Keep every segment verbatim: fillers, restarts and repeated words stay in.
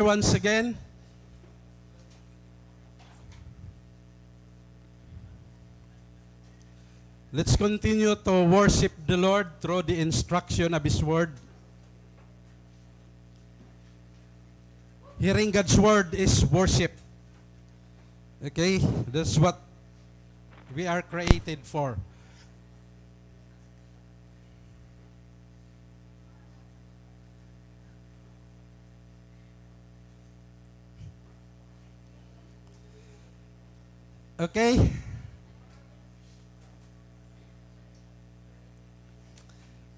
once again. Let's continue to worship the Lord through the instruction of His Word. Hearing God's Word is worship. Okay? That's what we are created for. Okay?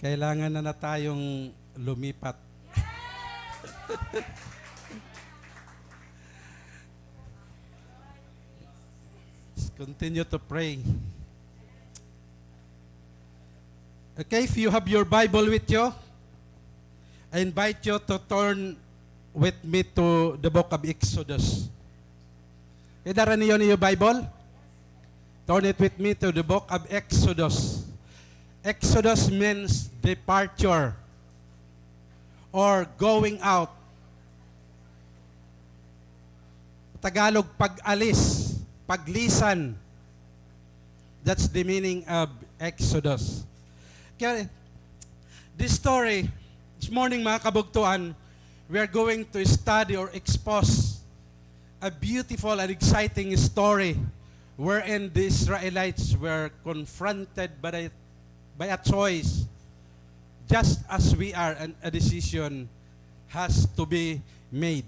Kailangan na na tayong lumipat. Let's continue to pray. Okay, if you have your Bible with you, I invite you to turn with me to the book of Exodus. Idara niyo niyo Bible? Turn it with me to the book of Exodus. Exodus means departure or going out. Tagalog, pag-alis, paglisan. That's the meaning of Exodus. Kaya, this story, this morning, mga kabugtuan, we are going to study or expose a beautiful and exciting story wherein the Israelites were confronted by a, by a choice, just as we are, and a decision has to be made.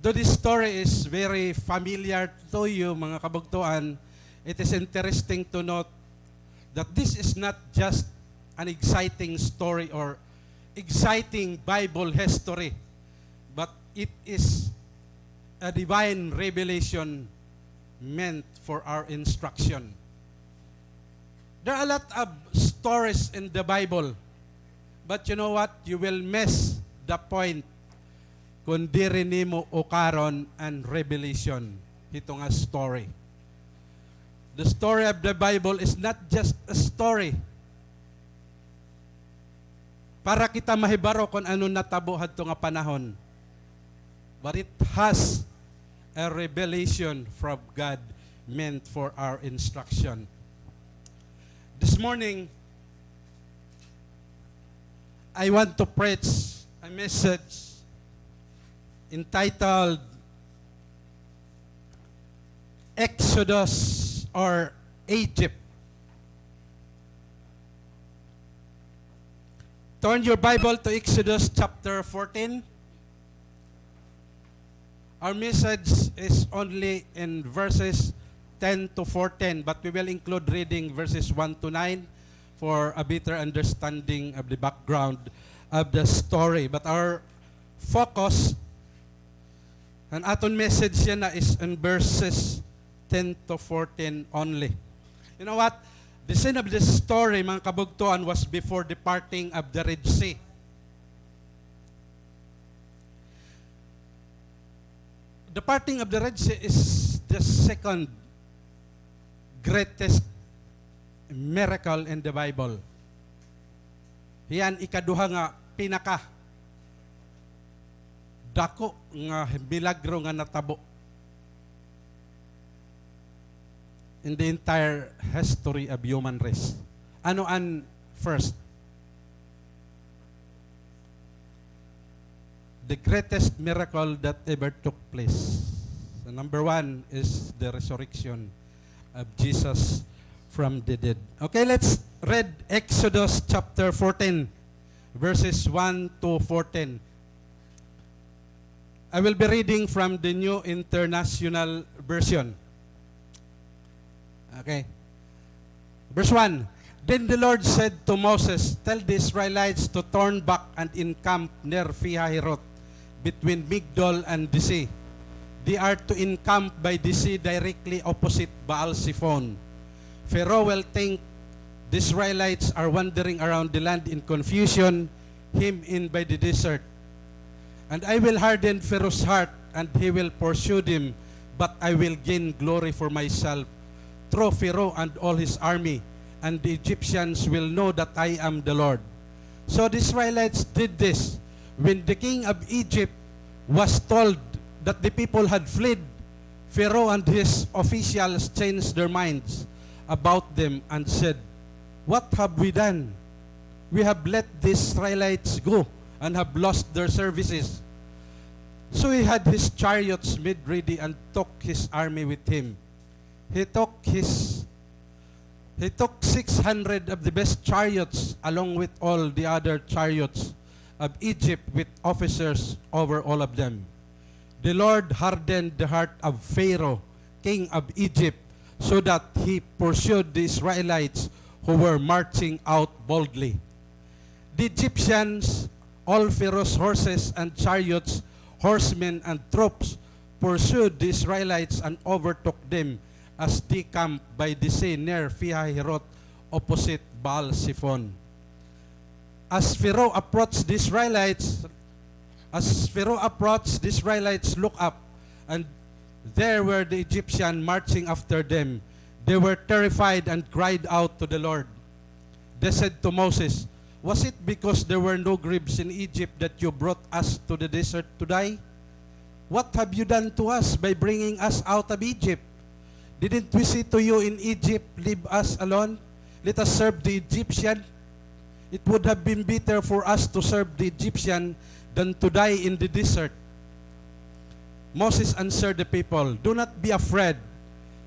Though this story is very familiar to you, mga kabugtuan, it is interesting to note that this is not just an exciting story or exciting Bible history, but it is a divine revelation meant for our instruction. There are a lot of stories in the Bible, but you know what? You will miss the point kon diri nimo ukaron an revelation hito nga story. The story of the Bible is not just a story para kita mahibaro kon ano natabo hadto nga panahon, but it has a revelation from God meant for our instruction. This morning, I want to preach a message entitled Exodus or Egypt. Turn your Bible to Exodus chapter fourteen. Our message is only in verses ten to fourteen, but we will include reading verses one to nine for a better understanding of the background of the story. But our focus, an aton message yana is in verses ten to fourteen only. You know what? The scene of this story, mga kabugtuan, was before the parting of the Red Sea. The parting of the Red Sea is the second greatest miracle in the Bible. Hiya an ikaduha nga pinaka dako nga milagro nga natabo in the entire history of human race. Ano an first? The greatest miracle that ever took place. So number one is the resurrection of Jesus from the dead. Okay, let's read Exodus chapter fourteen, verses one to fourteen. I will be reading from the New International Version. Okay. Verse one, Then the Lord said to Moses, "Tell the Israelites to turn back and encamp near Pi-hahiroth, between Migdol and the sea. They are to encamp by the sea directly opposite Baal-zephon. Pharaoh will think the Israelites are wandering around the land in confusion, hemmed in by the desert. And I will harden Pharaoh's heart, and he will pursue them, but I will gain glory for myself through Pharaoh and all his army, and the Egyptians will know that I am the Lord." So the Israelites did this. When the king of Egypt was told that the people had fled, Pharaoh and his officials changed their minds about them and said, "What have we done? We have let the Israelites go and have lost their services." So he had his chariots made ready and took his army with him. He took his He took six hundred of the best chariots along with all the other chariots of Egypt with officers over all of them. The Lord hardened the heart of Pharaoh, king of Egypt, so that he pursued the Israelites who were marching out boldly. The Egyptians, all Pharaoh's horses and chariots, horsemen and troops, pursued the Israelites and overtook them as they camped by the sea near Pi-hahiroth, opposite Baal-zephon. As Pharaoh approached the Israelites, as Pharaoh approached, the Israelites looked up, and there were the Egyptians marching after them. They were terrified and cried out to the Lord. They said to Moses, "Was it because there were no graves in Egypt that you brought us to the desert to die? What have you done to us by bringing us out of Egypt? Didn't we say to you in Egypt, 'Leave us alone, let us serve the Egyptian'? It would have been better for us to serve the Egyptian than to die in the desert." Moses answered the people, "Do not be afraid.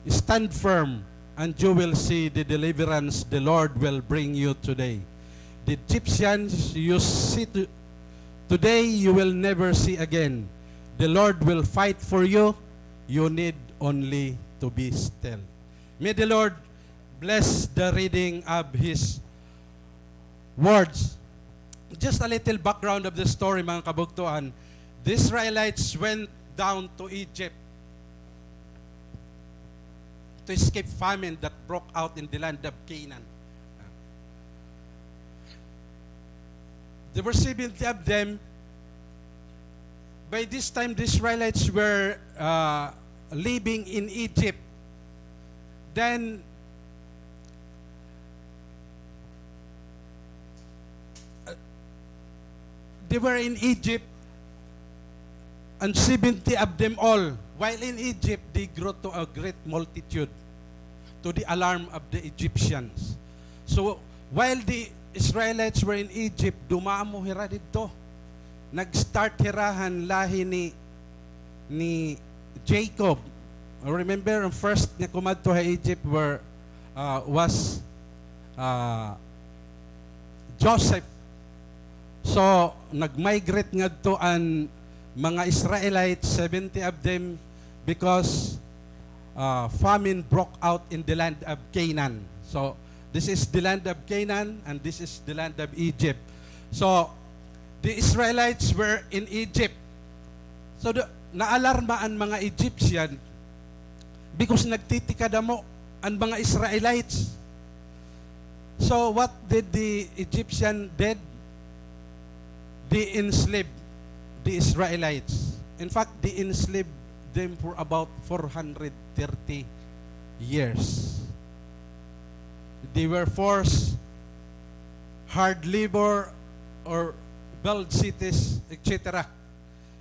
Stand firm, and you will see the deliverance the Lord will bring you today. The Egyptians you see to-, today, you will never see again. The Lord will fight for you. You need only to be still." May the Lord bless the reading of His words. Just a little background of the story, mga kabugtoan. The Israelites went down to Egypt to escape famine that broke out in the land of Canaan. There were seventy of them. By this time, the Israelites were, uh, living in Egypt. Then, uh, they were in Egypt, and seventy of them all. While in Egypt, they grew to a great multitude, to the alarm of the Egyptians. So, while the Israelites were in Egypt, dumamo hira didto. Nag-start hira han lahi ni, ni Jacob. Remember, an first nga kumadto ha Egypt were, uh, was, uh, Joseph. So, nag-migrate ngadto an mga Israelites, seventy of them, because, uh, famine broke out in the land of Canaan. So, this is the land of Canaan, and this is the land of Egypt. So, the Israelites were in Egypt. So, the, naalarma an mga Egyptian because nagtitikadamo an mga Israelites. So what did the Egyptian did? They enslaved the Israelites. In fact, they enslaved them for about four hundred thirty years. They were forced hard labor or build cities, et cetera.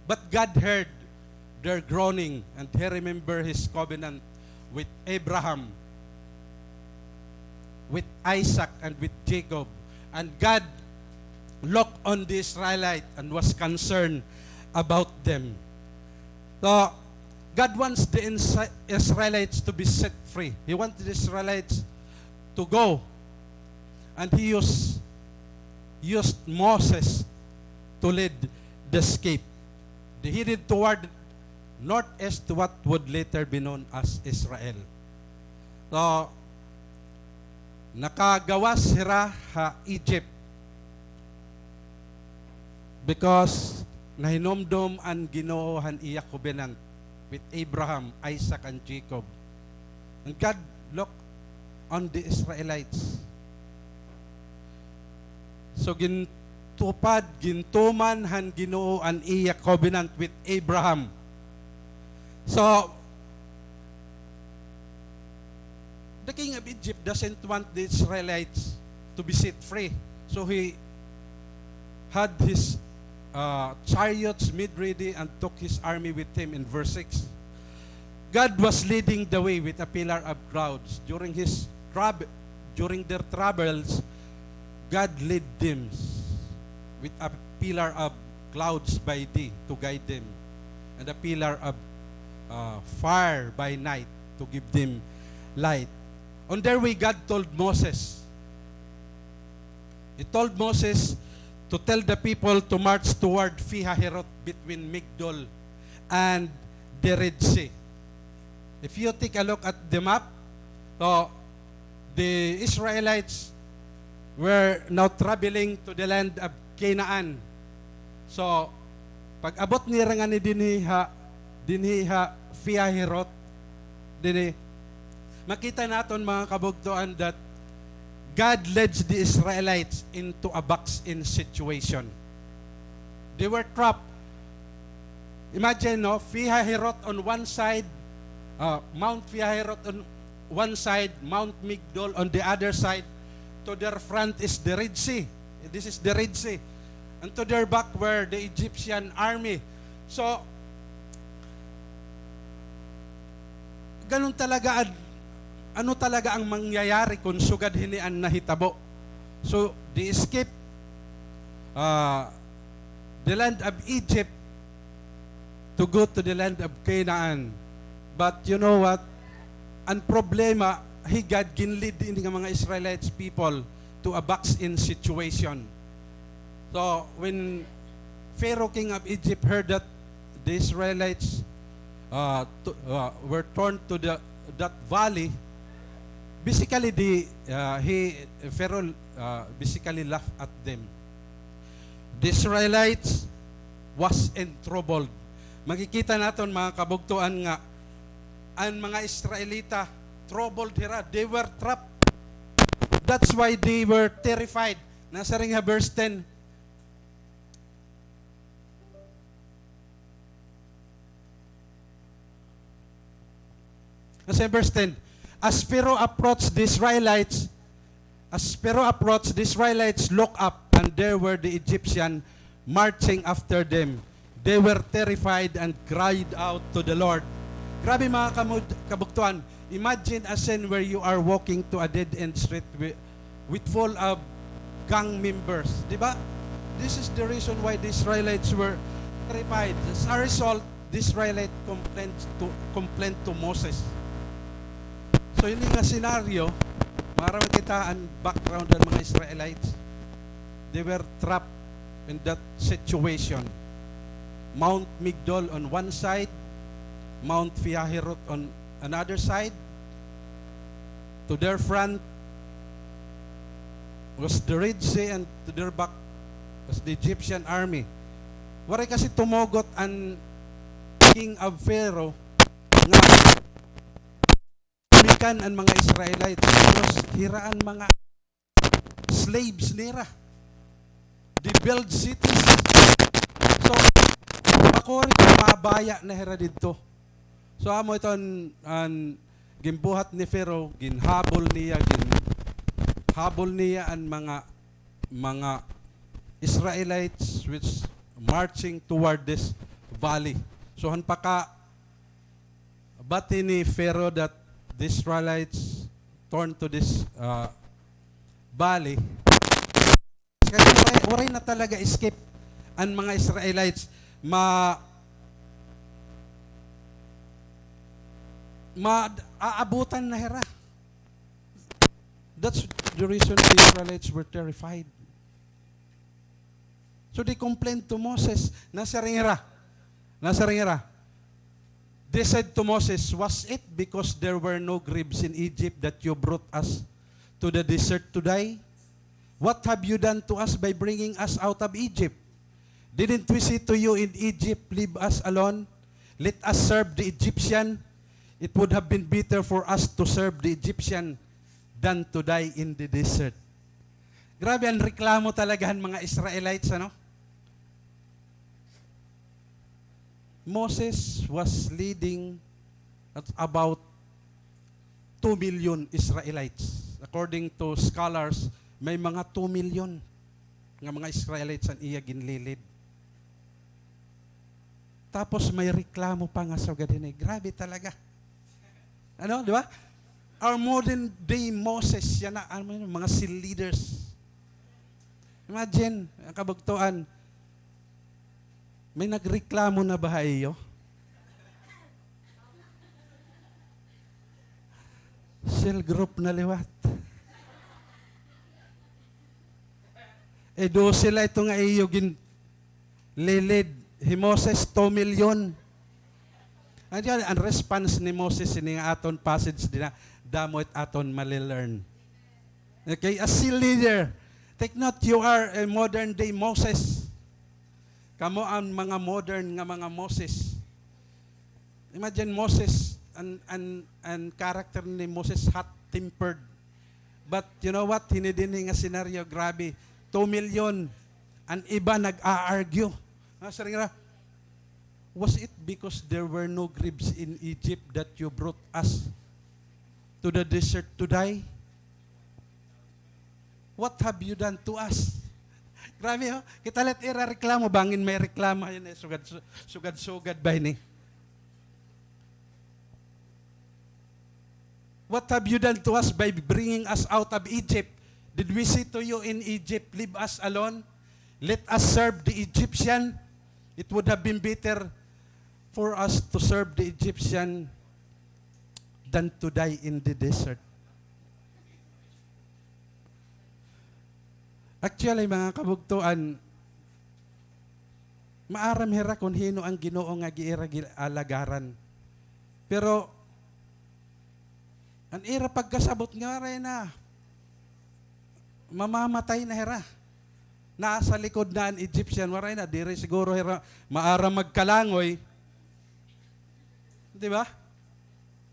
But God heard their groaning, and He remembered His covenant with Abraham, with Isaac, and with Jacob. And God looked on the Israelite and was concerned about them. So, God wants the Insi-, Israelites to be set free. He wants the Israelites to go. And He used, used Moses to lead the escape. They headed toward northeast to what would later be known as Israel. So, nakagawas hira ha Egypt because nahinumdom an Ginoo han iya covenant with Abraham, Isaac, and Jacob. And God looked on the Israelites. So, gintupad, gintuman han Ginoo an iya covenant with Abraham. So, the king of Egypt doesn't want the Israelites to be set free. So he had his uh, chariots made ready and took his army with him in verse six. God was leading the way with a pillar of clouds. During his trab-, during their travels, God led them with a pillar of clouds by day to guide them, and a pillar of, uh, fire by night to give them light. On their way, God told Moses, He told Moses to tell the people to march toward Pi-hahiroth between Migdol and the Red Sea. If you take a look at the map, so the Israelites were now traveling to the land of Canaan. So, pag-abot nira ngani dinhi ha, dinhi ha Pi-hahiroth, dinhi, makita naton, mga kabugtoan, that God leads the Israelites into a box-in situation. They were trapped. Imagine, no? Pi-hahiroth on one side, uh, Mount Pi-hahiroth on one side, Mount Migdol on the other side. To their front is the Red Sea. This is the Red Sea. And to their back were the Egyptian army. So, ganun talaga an-, ano talaga ang mangyayari kung sugad hini an nahitabo. So, they escape, uh, the land of Egypt to go to the land of Canaan. But you know what? An problema, hi God ginlead ini nga mga Israelites people to a box-in situation. So, when Pharaoh, king of Egypt, heard that the Israelites, uh, to, uh, were torn to the, that valley, basically, the, uh, he, Pharaoh, uh, basically laughed at them. The Israelites was in trouble. Makikita naton, mga kabugtoan, nga an mga Israelita, troubled hira. They were trapped. That's why they were terrified. Nasiring ha verse ten. Nasiring verse ten, as Pharaoh approached the Israelites, as Pharaoh approached, the Israelites looked up, and there were the Egyptians marching after them. They were terrified and cried out to the Lord. Grabe, mga kamud-, kabugtoan. Imagine a scene where you are walking to a dead-end street with, with full of gang members. Di ba? This is the reason why the Israelites were terrified. As a result, the Israelite complained to, complained to Moses. So, ini nga senaryo, maaram kita an background han mga Israelites. They were trapped in that situation. Mount Migdol on one side, Mount Pi-hahiroth on another side. To their front was the Red Sea, and to their back was the Egyptian army. Waray kasi tumugot an king of Pharaoh nga tumikan an mga Israelites, because hira an mga slaves nira. They build cities. So, makuri, mabaya na hira didto. So, amo ito an, an ginbuhat ni Pharaoh, ginhabol niya, ginhabol niya an mga, mga Israelites which marching toward this valley. So, han paka bati ni Pharaoh that the Israelites turn to this, uh, valley. Kasi waray, waray na talaga escape an mga Israelites. Ma-, ma-, aabutan na hira. That's the reason the Israelites were terrified. So they complained to Moses. Nasiring hira. Nasiring hira. They said to Moses, "Was it because there were no graves in Egypt that you brought us to the desert to die? What have you done to us by bringing us out of Egypt? Didn't we say to you in Egypt, 'Leave us alone, let us serve the Egyptian'? It would have been better for us to serve the Egyptian than to die in the desert." Grabe an reklamo talaga han mga Israelites, ano? Moses was leading at about two million Israelites. According to scholars, may mga two million nga mga Israelites an iya ginlilid. Tapos may reklamo pa nga sugad hini. Grabe talaga. Ano, di ba? Our modern day Moses, yana, ano yun, mga cell leaders. Imagine, an kabugtoan, may nagreklamo na ba ha iyo? Cell group na liwat. E, dose la ito nga iyo ginlilid. Hi Moses, two million. An, an response ni Moses, ini nga aton passage dinha, damo it aton mali-learn. Okay, as cell leader, take note, you are a modern day Moses. Kamo an mga modern nga mga Moses. Imagine Moses, an, an, an character ni Moses, hot-tempered. But you know what? Hini dinhi nga senaryo, grabe. Two million, an iba nag-a-argue. Ah, siring nira, "Was it because there were no grapes in Egypt that you brought us to the desert to die? What have you done to us?" Grabe, oh. Kita la it ira reklamo, bangin may reklamo. Ayun, eh, sugad, su-, sugad-sugad ba ini? "What have you done to us by bringing us out of Egypt? Did we say to you in Egypt, 'Leave us alone, let us serve the Egyptian'? It would have been better for us to serve the Egyptian than to die in the desert." Actually, mga kabugtoan, maaram hira kon hin-o an Ginoo nga giira gil-, alagaran. Pero, an ira pagkasabot nga waray na, mamamatay na hira. Nasa likod na an Egyptian, waray na, diri siguro hira maaram magkalangoy. Di ba?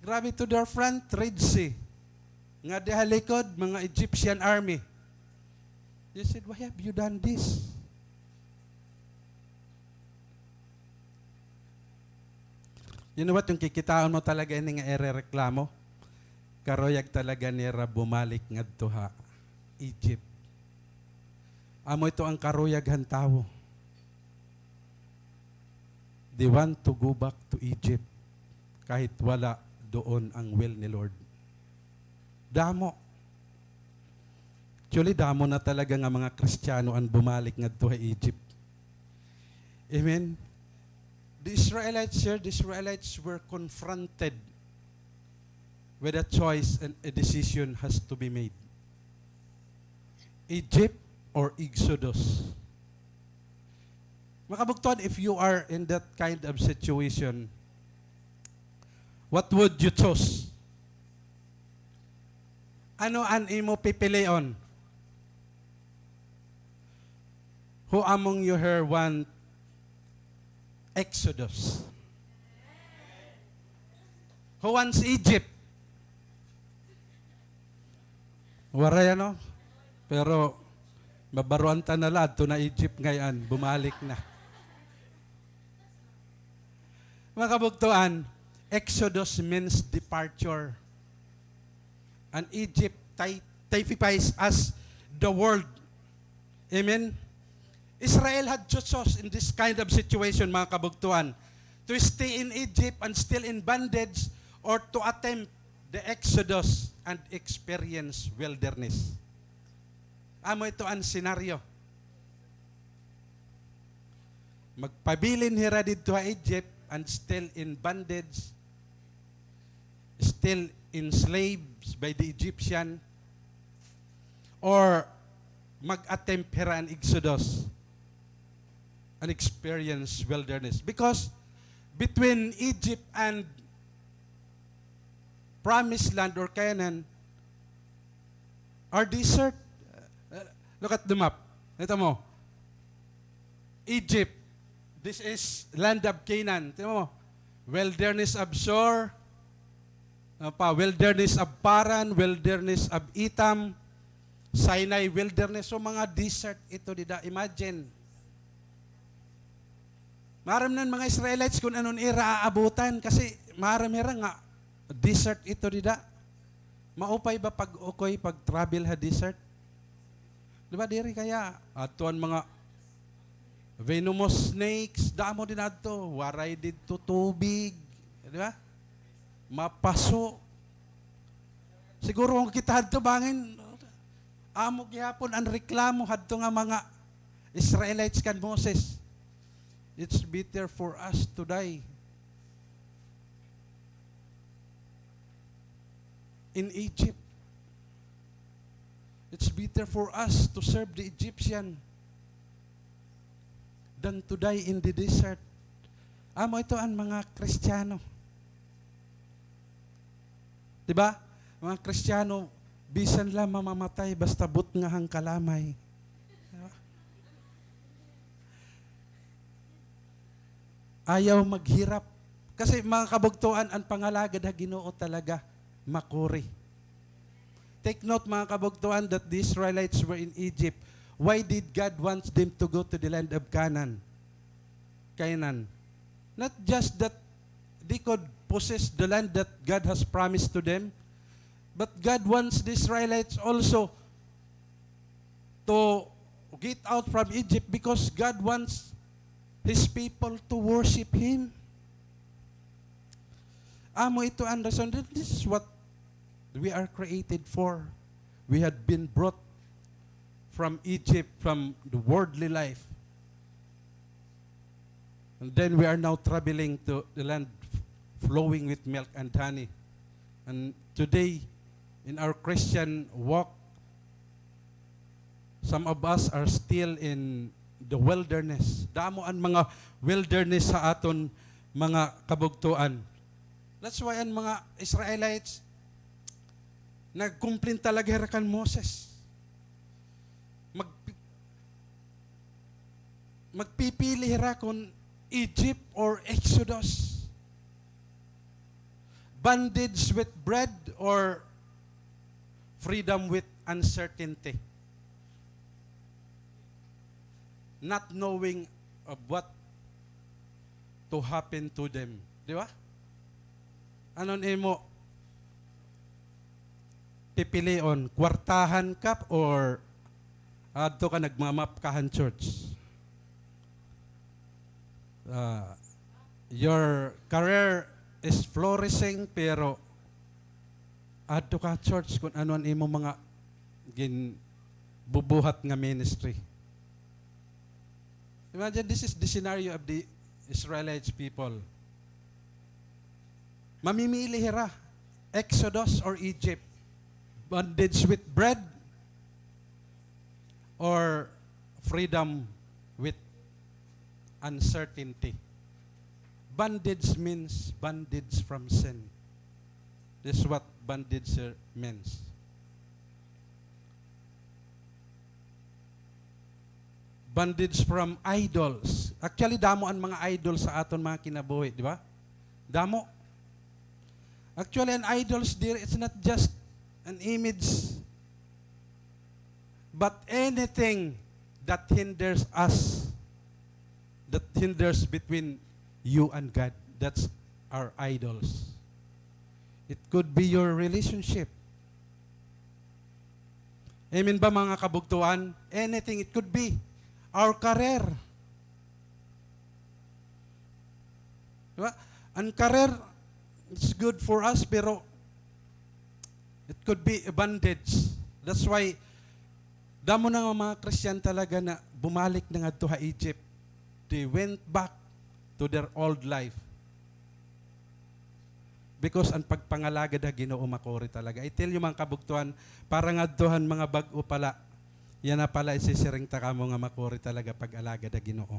Grabe, to their front, Red Sea. Nga di ha likod, mga Egyptian army. They said, "Why have you done this?" You know what? Yung kikitaon mo talaga ini nga irereklamo, karuyag talaga nira bumalik ngadto ha Egypt. Amo ito ang karuyag han tawo. They want to go back to Egypt kahit wala doon ang will ni Lord. Damo. Actually, damo na talaga nga mga Kristiyano an bumalik ngadto ha Egypt. Amen? The Israelites here, the Israelites were confronted with a choice and a decision has to be made. Egypt or Exodus? Mga kabugtoan, if you are in that kind of situation, what would you choose? Ano an imo pipilion? Who among you here want Exodus? Who wants Egypt? Waray, ano? Pero mabaroan ta na la, adto na Egypt ngay-an, bumalik na. Mga kabugtoan, Exodus means departure. And Egypt ty-, typifies as the world. Amen? Israel had to choose in this kind of situation, mga kabugtoan, to stay in Egypt and still in bondage, or to attempt the Exodus and experience wilderness. Amo ito an senaryo. Magpabilin hira didto ha Egypt and still in bondage, still enslaved by the Egyptian, or mag-attempt hira an Exodus, an experience wilderness. Because between Egypt and Promised Land or Canaan are desert. Uh, look at the map. Kita mo, Egypt, this is land of Canaan. Tingnan mo, wilderness of Shur, ano pa, wilderness of Paran, wilderness of Etam, Sinai wilderness. So, mga desert ito dida. Imagine. Maaram na an mga Israelites kon ano an ira aabutan kasi maaram hira nga desert ito dida. Maupay ba pag-ukoy, pag-travel ha desert? Di ba, diri kaya adto an mga, Venomous snakes, damo dinhi adto, waray didto tubig, di ba? Mapaso. Siguro kon kita hadto bangin, amo gihapon an reklamo hadto nga mga Israelites kan Moses. It's better for us to die in Egypt. It's better for us to serve the Egyptian than to die in the desert. Amo ito an mga Kristiyano. Di ba? Mga Kristiyano, bisan la mamamatay, basta butnga han kalamay. Di ba? Ayaw maghirap. Kasi, mga kabugtoan, an pangalagad ha Ginoo talaga makuri. Take note, mga kabugtoan, that the Israelites were in Egypt. Why did God want them to go to the land of Canaan? Canaan. Not just that they could possess the land that God has promised to them, but God wants the Israelites also to get out from Egypt because God wants His people to worship Him. Amo ito an rason. This is what we are created for. We had been brought from Egypt, from the worldly life. And then we are now traveling to the land flowing with milk and honey. And today, in our Christian walk, some of us are still in the wilderness. Damo an mga wilderness ha aton mga kabugtoan. That's why an mga Israelites, nag-complain talaga hira kan Moses. Mag-, magpipili hira kon Egypt or Exodus. Bondage with bread or freedom with uncertainty. Not knowing of what to happen to them. Di ba? Ano an imo pipilion? Kwartahan ka or adto ka nagmamap ka han church? Ah, your career is flourishing, pero adto ka church kon ano an imo mga ginbubuhat nga ministry. Imagine, this is the scenario of the Israelites people. Mamimili hira, Exodus or Egypt, bondage with bread or freedom with uncertainty. Bondage means bondage from sin. This is what bondage, uh, means. Bondage from idols. Actually, damo an mga idols sa aton mga kinabuhi, di ba? Damo. Actually, an idols diri, it's not just an image, but anything that hinders us, that hinders between you and God, that's our idols. It could be your relationship. Amen ba, mga kabugtoan? Anything, it could be our career. Di ba? An career, it's good for us, pero it could be a bondage. That's why, damo na nga mga Christian talaga na bumalik na ngadto ha Egypt. They went back to their old life. Because an pagpangalagad ha Ginoo makuri talaga. I tell you, mga kabugtoan, para ngadto han mga bag-o pa la, yana pa la isisiring ta kamo nga makuri talaga pag-alagad ha Ginoo.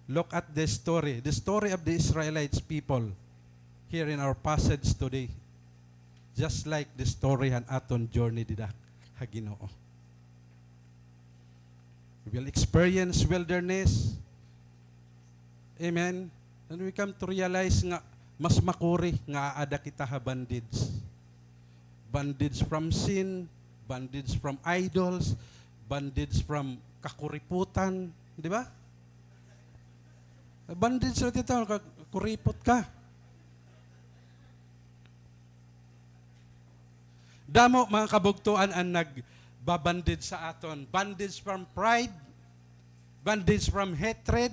Look at the story, the story of the Israelites people here in our passage today. Just like the story han aton journey dida ha Ginoo. We will experience wilderness. Amen. And we come to realize nga mas makuri nga aada kita ha bondage. Bondage from sin, bondage from idols, bondage from kakuriputan, di ba? Bondage la ito, ka-, kuripot ka. Damo, mga kabugtoan, an nagbabondage sa aton. Bondage from pride, Bondage from hatred,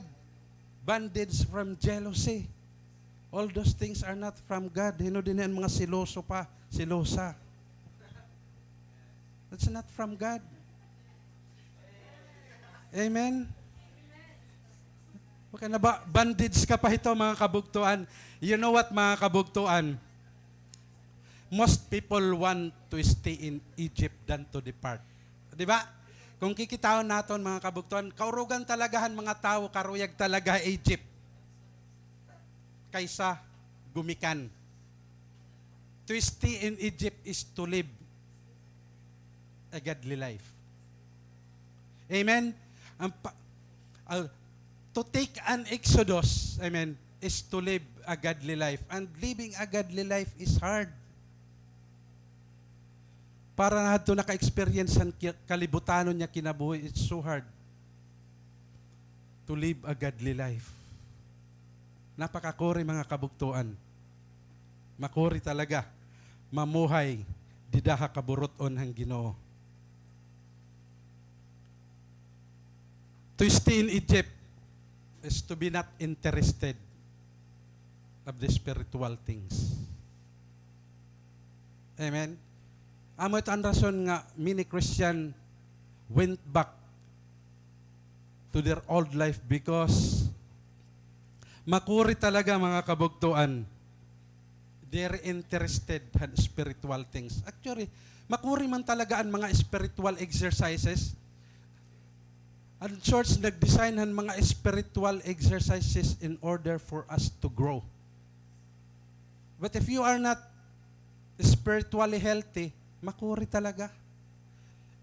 bondage from jealousy. All those things are not from God. Hino dinhi an mga seloso pa, selosa? That's not from God. Amen? Okay na ba? Bondage ka pa hito, mga kabugtoan. You know what, mga kabugtoan? Most people want to stay in Egypt than to depart. Di ba? Kung kikitaon naton, mga kabugtoan, kaurugan talaga han mga tawo, karuyag talaga Egypt kaysa gumikan. To stay in Egypt is to live a godly life. Amen? Ang pa-, ah, to take an exodus, amen, is to live a godly life. And living a godly life is hard. Para ngadto naka-experience han ki-, kalibutanon nga kinabuhi, it's so hard to live a godly life. Napakakuri, mga kabugtoan. Makuri talaga mamuhay dida ha kaburut-on han Ginoo. To stay in Egypt is to be not interested of the spiritual things. Amen? Amo ito an rason nga many Christian went back to their old life because makuri talaga, mga kabugtoan. They're interested han spiritual things. Actually, makuri man talaga an mga spiritual exercises. An church nag-design han mga spiritual exercises in order for us to grow. But if you are not spiritually healthy, makuri talaga.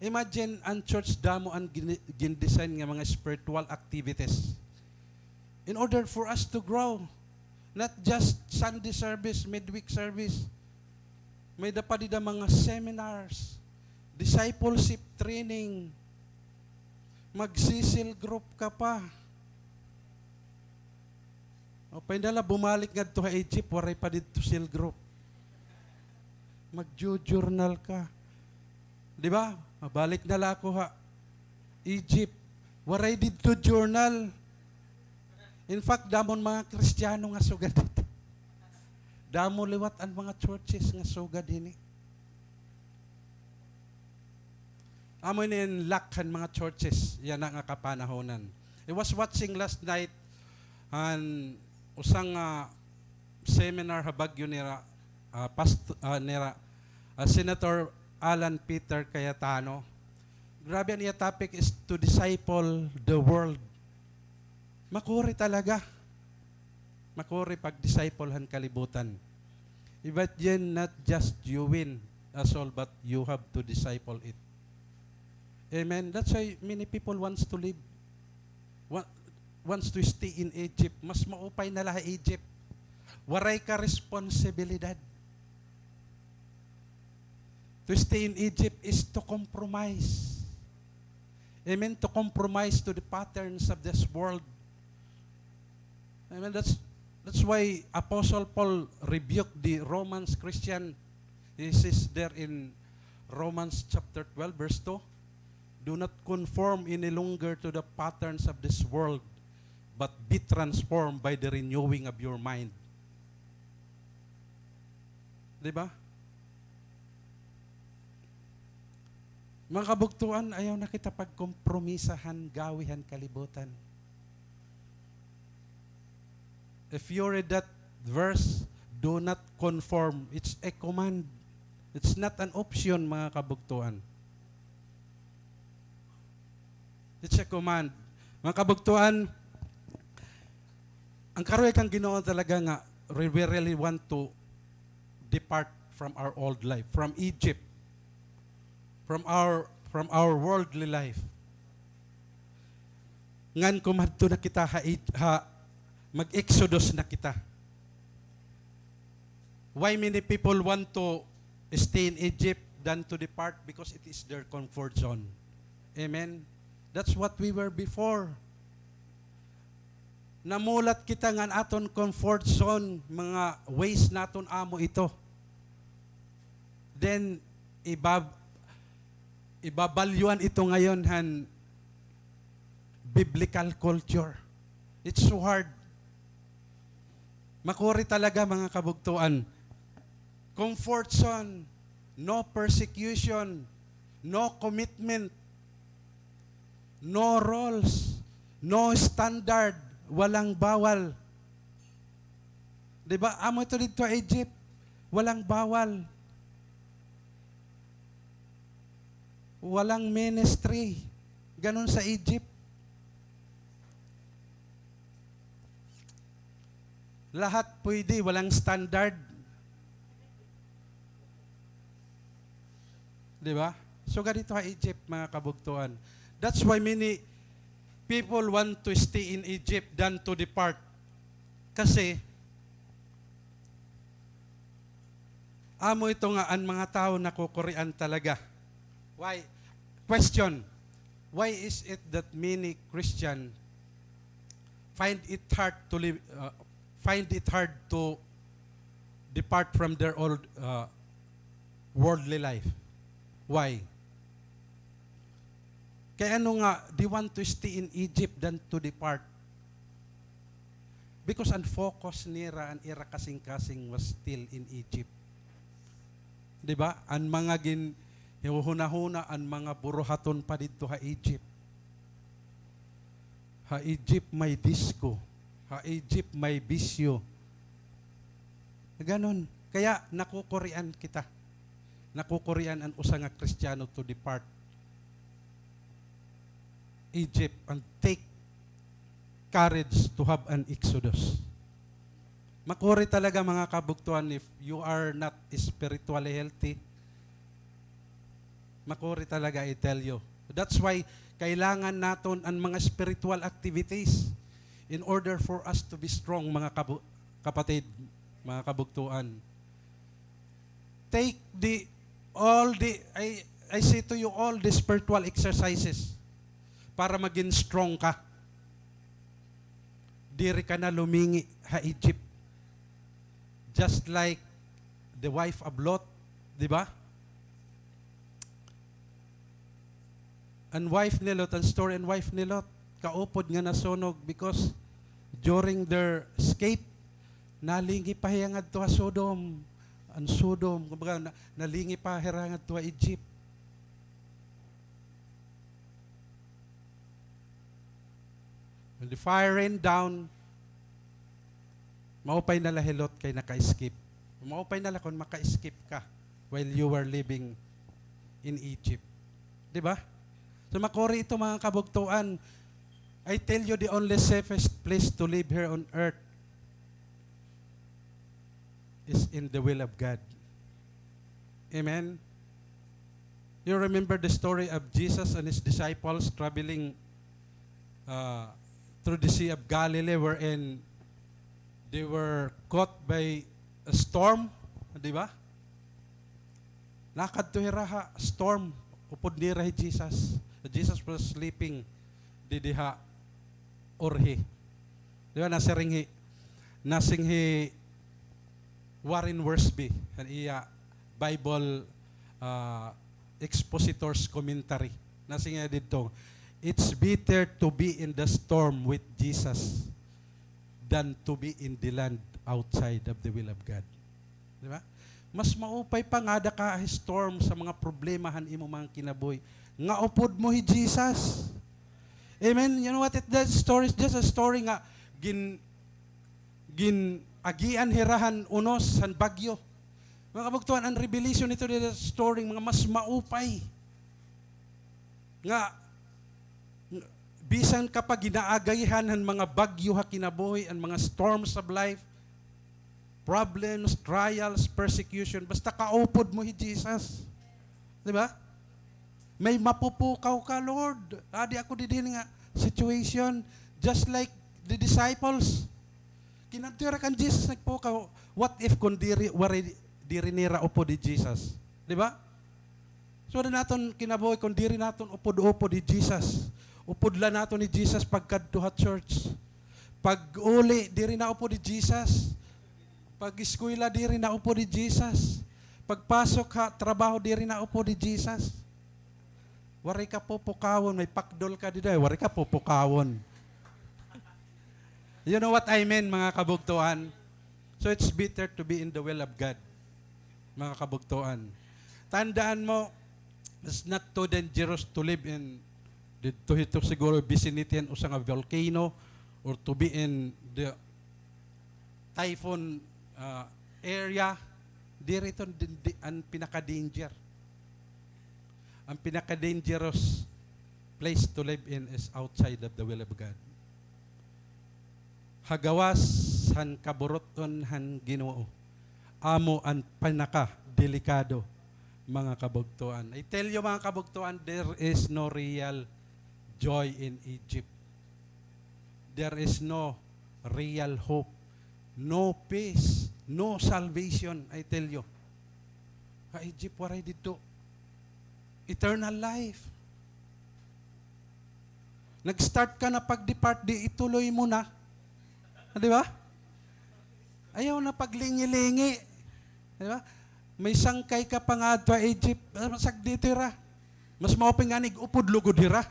Imagine, an church, damo an gin-, gin-design nga mga spiritual activities in order for us to grow. Not just Sunday service, midweek service. May-ada pa dida mga seminars, discipleship training, magsi-cell group ka pa. O, painda la, bumalik ngadto ha Egypt, waray pa didto cell group. Magjo-journal ka. Di ba? Mabalik na la ako ha Egypt. Waray didto journal. In fact, damo an mga Kristiyano nga sugad didto. Damo liwat an mga churches nga sugad hini. Amo ini an lack han mga churches yana nga kapanahonan. I was watching last night an usa nga seminar ha Baguio nira, ah, past-, ah, nira, ah, Senator Alan Peter Cayetano. Grabe, an iya topic is to disciple the world. Makuri talaga. Makuri pag-disciple han kalibutan. But then, not just you win a soul, but you have to disciple it. Amen. That's why many people wants to live, wa-, wants to stay in Egypt. Mas maupay na la ha Egypt. Waray ka responsibilidad. To stay in Egypt is to compromise. Amen. To compromise to the patterns of this world. Amen. That's, that's why Apostle Paul rebuked the Romans Christian. He says there in Romans chapter twelve, verse two, "Do not conform any longer to the patterns of this world, but be transformed by the renewing of your mind." Di ba? Mga kabugtoan, ayaw na kita pagkompromisa han gawi han kalibutan. If you read that verse, "Do not conform." It's a command. It's not an option, mga kabugtoan. It's a command. Mga kabugtoan, an karuyag han Ginoo talaga nga we, we really want to depart from our old life, from Egypt, from our, from our worldly life. Ngan kumadto na kita ha Eg-, ha, mag-exodus na kita. Why many people want to stay in Egypt than to depart? Because it is their comfort zone. Amen? That's what we were before. Namulat kita nga an aton comfort zone, mga ways naton amo ito. Then, ibab-, ibabalyuan ito ngayon han biblical culture. It's so hard. Makuri talaga, mga kabugtuan. Comfort zone, no persecution, no commitment, no rules, no standard, walang bawal. Di ba? Amo ito didto ha Egypt, walang bawal. Walang ministry. Ganun sa Egypt. Lahat pwede, walang standard. Di ba? So, ganito ha Egypt, mga kabugtuan. That's why many people want to stay in Egypt than to depart. Kasi, amo ito nga an mga tawo nakukurian talaga. Why? Question, why is it that many Christian find it hard to live, uh, find it hard to depart from their old, uh, worldly life? Why? Kay ano nga, they want to stay in Egypt than to depart? Because an focus nira, an ira kasingkasing was still in Egypt. Di ba? An mga gin-, hinuhunahuna, an mga buruhaton pa didto ha Egypt. Ha Egypt may disco. Ha Egypt may bisyo. Ganun. Kaya nakukurian kita. Nakukurian an usa nga Kristiyano to depart Egypt and take courage to have an exodus. Makuri talaga, mga kabugtuan, if you are not spiritually healthy, makuri talaga, I tell you. That's why kailangan naton an mga spiritual activities in order for us to be strong, mga kabu-, kapatid, mga kabugtuan. Take the, all the, I, I say to you, all the spiritual exercises para magin strong ka. Diri ka na lumingi ha Egypt. Just like the wife of Lot, di ba? An wife ni Lot, an story an wife ni Lot, kaupod nga nasunog because during their escape, nalingi pa hiya ngadto ha Sodom. An Sodom, kumbaga, na-, nalingi pa hira ngadto ha Egypt. When the fire rained down, maupay na la hi Lot kay naka-escape. Maupay na la kon maka-escape ka while you were living in Egypt. Di ba? So, makuri ito, mga kabugtuan. I tell you, the only safest place to live here on earth is in the will of God. Amen? You remember the story of Jesus and his disciples traveling, uh, through the Sea of Galilee, wherein they were caught by a storm, di ba? Nakadto hira ha storm, upod nira hi Jesus. Jesus was sleeping didi ha urhi. Di ba, nasiring hi, nasiring hi Warren Wiersbe, an iya Bible, ah, Expositor's Commentary. Nasiring hiya didto, "It's better to be in the storm with Jesus than to be in the land outside of the will of God." Di ba? Mas maupay pa nga ada ka storm sa mga problema han imo mga kinabuhi, nga upod mo hi Jesus. Amen? You know what? It, that story is just a story nga gin-, gin-agian hira han unos, han bagyo. Mga kabugtuan, an revelation nito, the story, mga mas maupay. Nga, bisan ka pa gin-aagian han mga bagyo ha kinabuhi, an mga storms of life, problems, trials, persecution, basta kaupod mo hi Jesus. Di ba? May mapupukaw ka, "Lord, adi ako didi nga situation." Just like the disciples. Kinadto hira kan Jesus, nagpukaw. What if kon diri, waray, diri nira upod hi Jesus? Di ba? So, ada naton kinabuhi kon diri naton upod-upod hi Jesus. Upod la naton hi Jesus pagkadto ha church. Pag-uli, diri na upod hi Jesus. Pag-eskwela, diri na upod hi Jesus. Pagpasok ha trabaho, diri na upod hi Jesus. Waray ka pupukawon, may pakdol ka dida, waray ka pupukawon. You know what I mean, mga kabugtoan? So it's better to be in the will of God, mga kabugtoan. Tandaan mo, it's not too dangerous to live in, didto hito siguro vicinity han usa nga volcano or to be in the typhoon, ah, area. Diri ito di, di, an pinaka-danger. An pinaka-dangerous place to live in is outside of the will of God. Ha gawas han kaburut-on han Ginoo, amo an pinaka-delikado, mga kabugtoan. I tell you, mga kabugtoan, there is no real joy in Egypt. There is no real hope, no peace, no salvation, I tell you. Ha Egypt, waray didto. Eternal life. Nag-start ka na pag-depart, di ituloy mo na. Ah, di ba? Ayaw na paglingi-lingi. Di ba? May sangkay ka pa ngadto ha Egypt, ah, sagdi ito hira. Mas maupay ngani ig-upod lugod hira.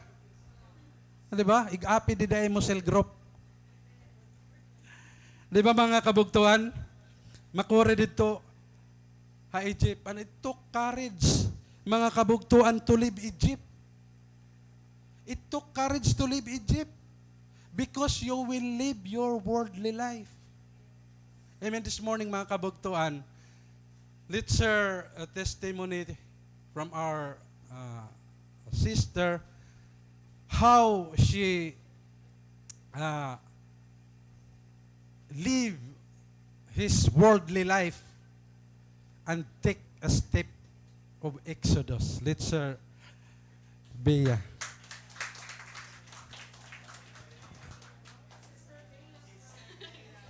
Ah, di ba? Ig-apid dida ha imo cell group. Di ba, mga kabugtoan? Makuri didto ha Egypt. And it took courage, mga kabugtoan, to leave Egypt. It took courage to leave Egypt because you will live your worldly life. Amen. This morning, mga kabugtoan, let's share a testimony from our, uh, sister, how she, uh, live his worldly life and take a step of exodus. Let's, uh, Bea.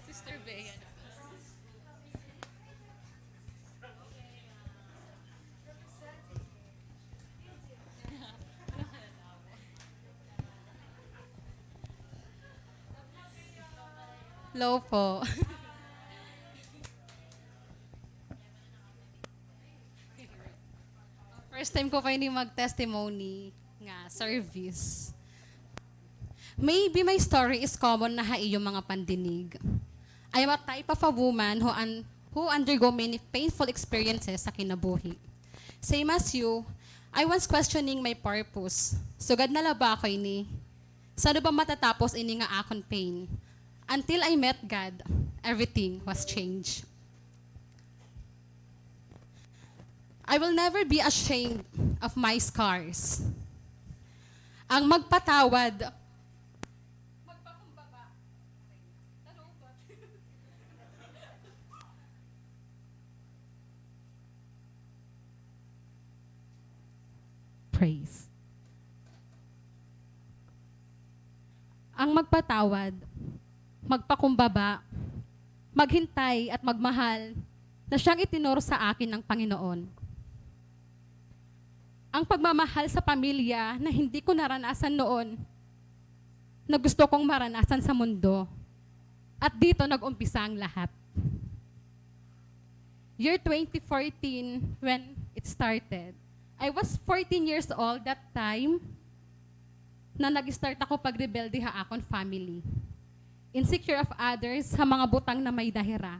Sister Bea. Hello po. First time ko kay ni mag-testimony nga service. Maybe my story is common na ha iyo mga pandinig. I am a type of a woman who un-, who undergo many painful experiences sa kinabuhi. Same as you, I was questioning my purpose. Sugad na la ba ako ini? San-o ba matatapos ini nga akon pain? Until I met God, everything was changed. I will never be ashamed of my scars. Ang magpatawad, magpakumbaba. Praise. Ang magpatawad, magpakumbaba, maghintay at magmahal na siyang itinuro sa akin ng Panginoon. Ang pagmamahal sa pamilya na hindi ko naranasan noon, na gusto kong maranasan sa mundo. At dito nag-umpisa ang lahat. Year twenty fourteen, when it started, I was fourteen years old that time na nag-start ako pagrebelde ha akon family. Insecure of others ha mga butang na may-ada hira.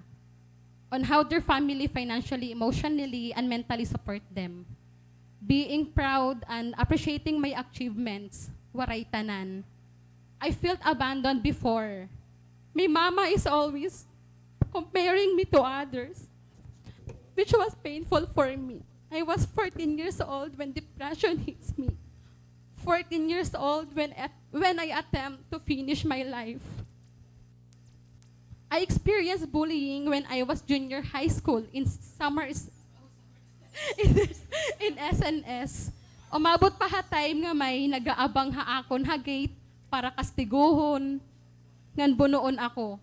On how their family financially, emotionally, and mentally support them. Being proud and appreciating my achievements, waray tanan. I felt abandoned before. My mama is always comparing me to others, which was painful for me. I was fourteen years old when depression hits me. Fourteen years old when at-, when I attempt to finish my life. I experienced bullying when I was junior high school in summer s-, in, in S N S. Umabot pa ha time nga may nag-aabang ha akon ha gate para kastiguhon ngan bunuon ako.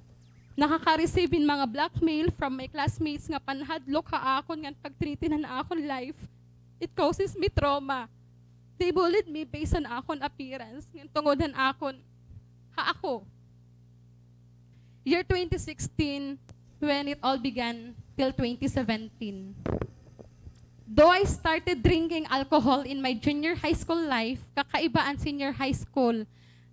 Nakaka-receive hin mga blackmail from my classmates nga panhadlok ha akon ngan pag-threaten han akon life. It causes me trauma. They bullied me based on akon appearance ngan tungod han akon ha ako. Year twenty sixteen, when it all began, till twenty seventeen. Though I started drinking alcohol in my junior high school life, kakaiba an senior high school.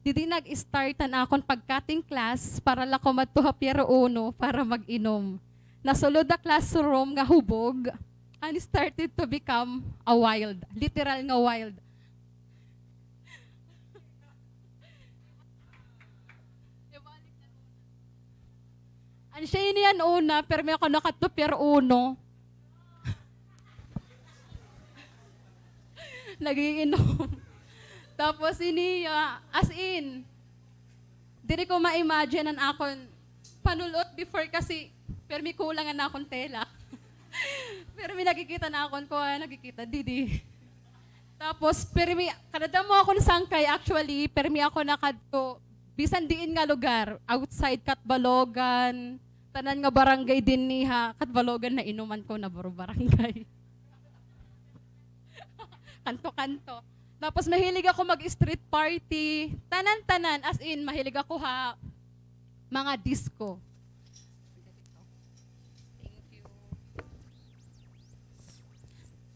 Didi nag-start an akon pag-cutting class para la ko madto ha Pier Uno para mag-inom. Nasulod ha classroom nga hubog, and started to become a wild, literal nga wild. An siya ini an una, pirmi ako nakadto Pier Uno. Nag-iinom. Tapos ini, ah, as in, diri ko ma-imagine an akon panulot before kasi pirmi kulang an akon tela. Pirmi nakikita an akon kuan, nakikita didi. Tapos, pirmi, kadadamo akon sangkay, actually, pirmi ako nakadto, bisan diin nga lugar, outside Catbalogan, tanan nga barangay dinhi ha Catbalogan, nainuman ko na baro barangay. Kanto-kanto. Tapos, mahilig ako mag-street party, tanan-tanan, as in, mahilig ako ha mga disco.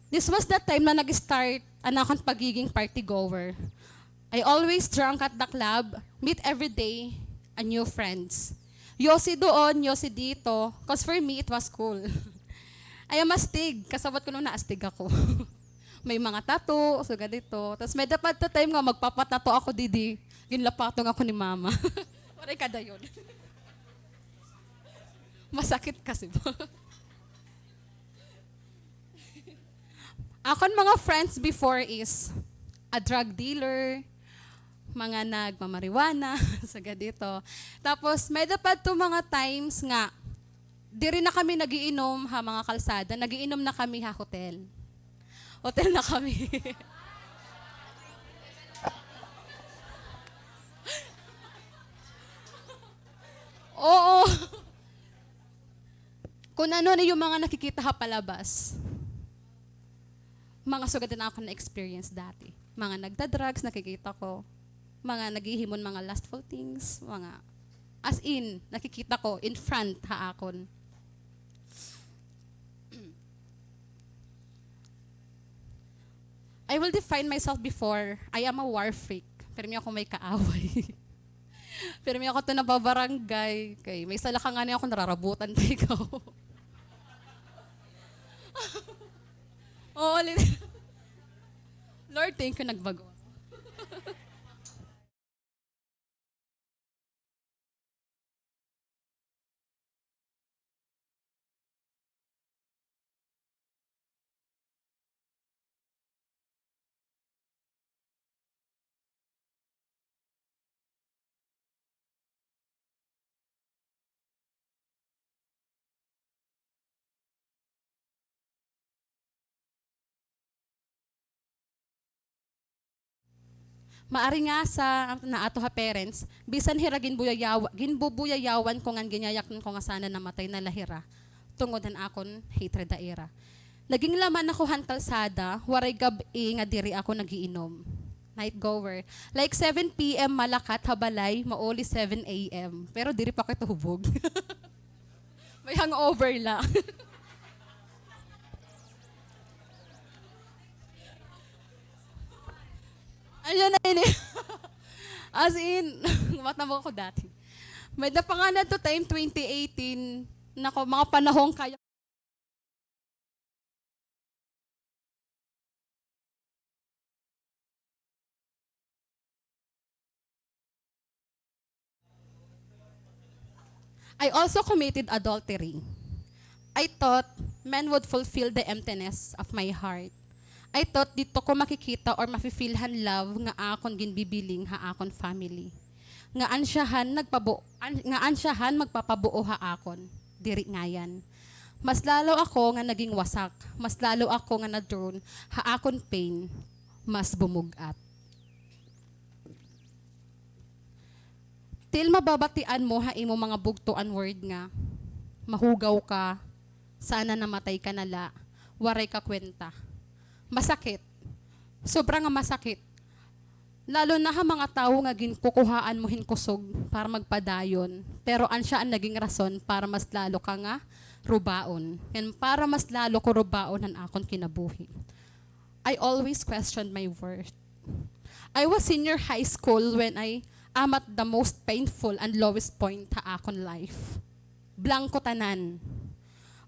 This was the time na nag-start an akon pagiging party goer. I always drunk at the club, meet every day, and new friends. Yosi doon, yosi dito, 'cause for me, it was cool. I am astig, kasabot ko noon na astig ako. May mga tattoo, sugad dito. Tas may-ada pa adto time nga magpapa-tattoo ako didi. Ginlapatong ako ni mama. Waray kadayon. Masakit kasi ba? Akon mga friends before is a drug dealer, mga nagmamarijuana, sugad dito. Tapos, may-ada pa adto mga times nga diri na kami nag-iinom ha mga kalsada, nag-iinom na kami ha hotel. Hotel na kami. Oo. Kung ano na yung mga nakikita ha palabas. Mga sugad na akon na-experience dati. Mga nagda-drugs, nakikita ko. Mga naghihimo hin mga lustful things, mga, as in, nakikita ko in front ha akon. I will define myself before, I am a war freak. Pirmi ako may kaaway. Pirmi ako to nababarangay. Kay may sala ka ngani ako, nararabutan pa ikaw. Oo, lit-, Lord, thank you, nagbago. Maaringasa, naa ato ha parents, bisan hira ginbuyayawa-, ginbubuyayawan ko ngan ginyayaknan ko nga sana namatay na la hira, tungod han akon hatred ha ira. Naging laman ako han kalsada, waray gab-i nga diri ako nag-iinom. Night goer. Like seven P M malakat ha balay, mauli seven A M. Pero diri pa kita hubog. May hangover la. Ano na ini? As in, matabo ako dati. May-ada pa ngani adto time twenty eighteen, nako, mga panahon kaya. I also committed adultery. I thought men would fulfill the emptiness of my heart. I thought didto ko makikita or mafi-feel han love nga akon ginbibiling ha akon family. Nga ansyahan nagpabu-, an-, nga ansyahan magpapabuo ha akon. Diri ngayan. Mas lalo ako nga naging wasak. Mas lalo ako nga na-drown ha akon pain. Mas bumug-at. Till mababatian mo ha imo mga bugto an word nga, "Mahugaw ka, sana namatay ka na la, waray ka kwenta." Masakit. Sobra nga masakit. Lalo na ha mga tawo nga ginkukuhaan mo hin kusog para magpadayon, pero ansya an naging rason para mas lalo ka nga rubaon. Ngan para mas lalo ko rubaon an akon kinabuhi. I always questioned my worth. I was senior high school when I am at the most painful and lowest point ha akon life. Blangko tanan.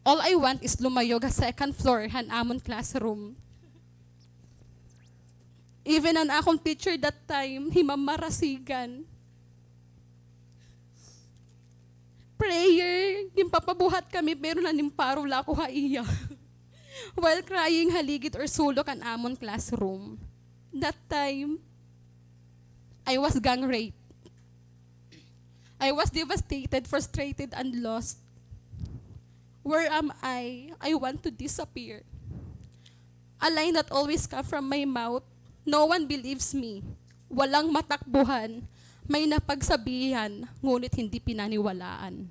All I want is lumayog ha second floor han amon classroom. Even an akon teacher that time, hi Ma'am Marasigan. Prayer, ginpapabuhat kami, pero nanimparo la ako ha iya. While crying ha ligid or sulok han amon classroom. That time, I was gang raped. I was devastated, frustrated, and lost. Where am I? I want to disappear. A line that always come from my mouth, "No one believes me." Walang matakbuhan, may napagsabihan, ngunit hindi pinaniwalaan.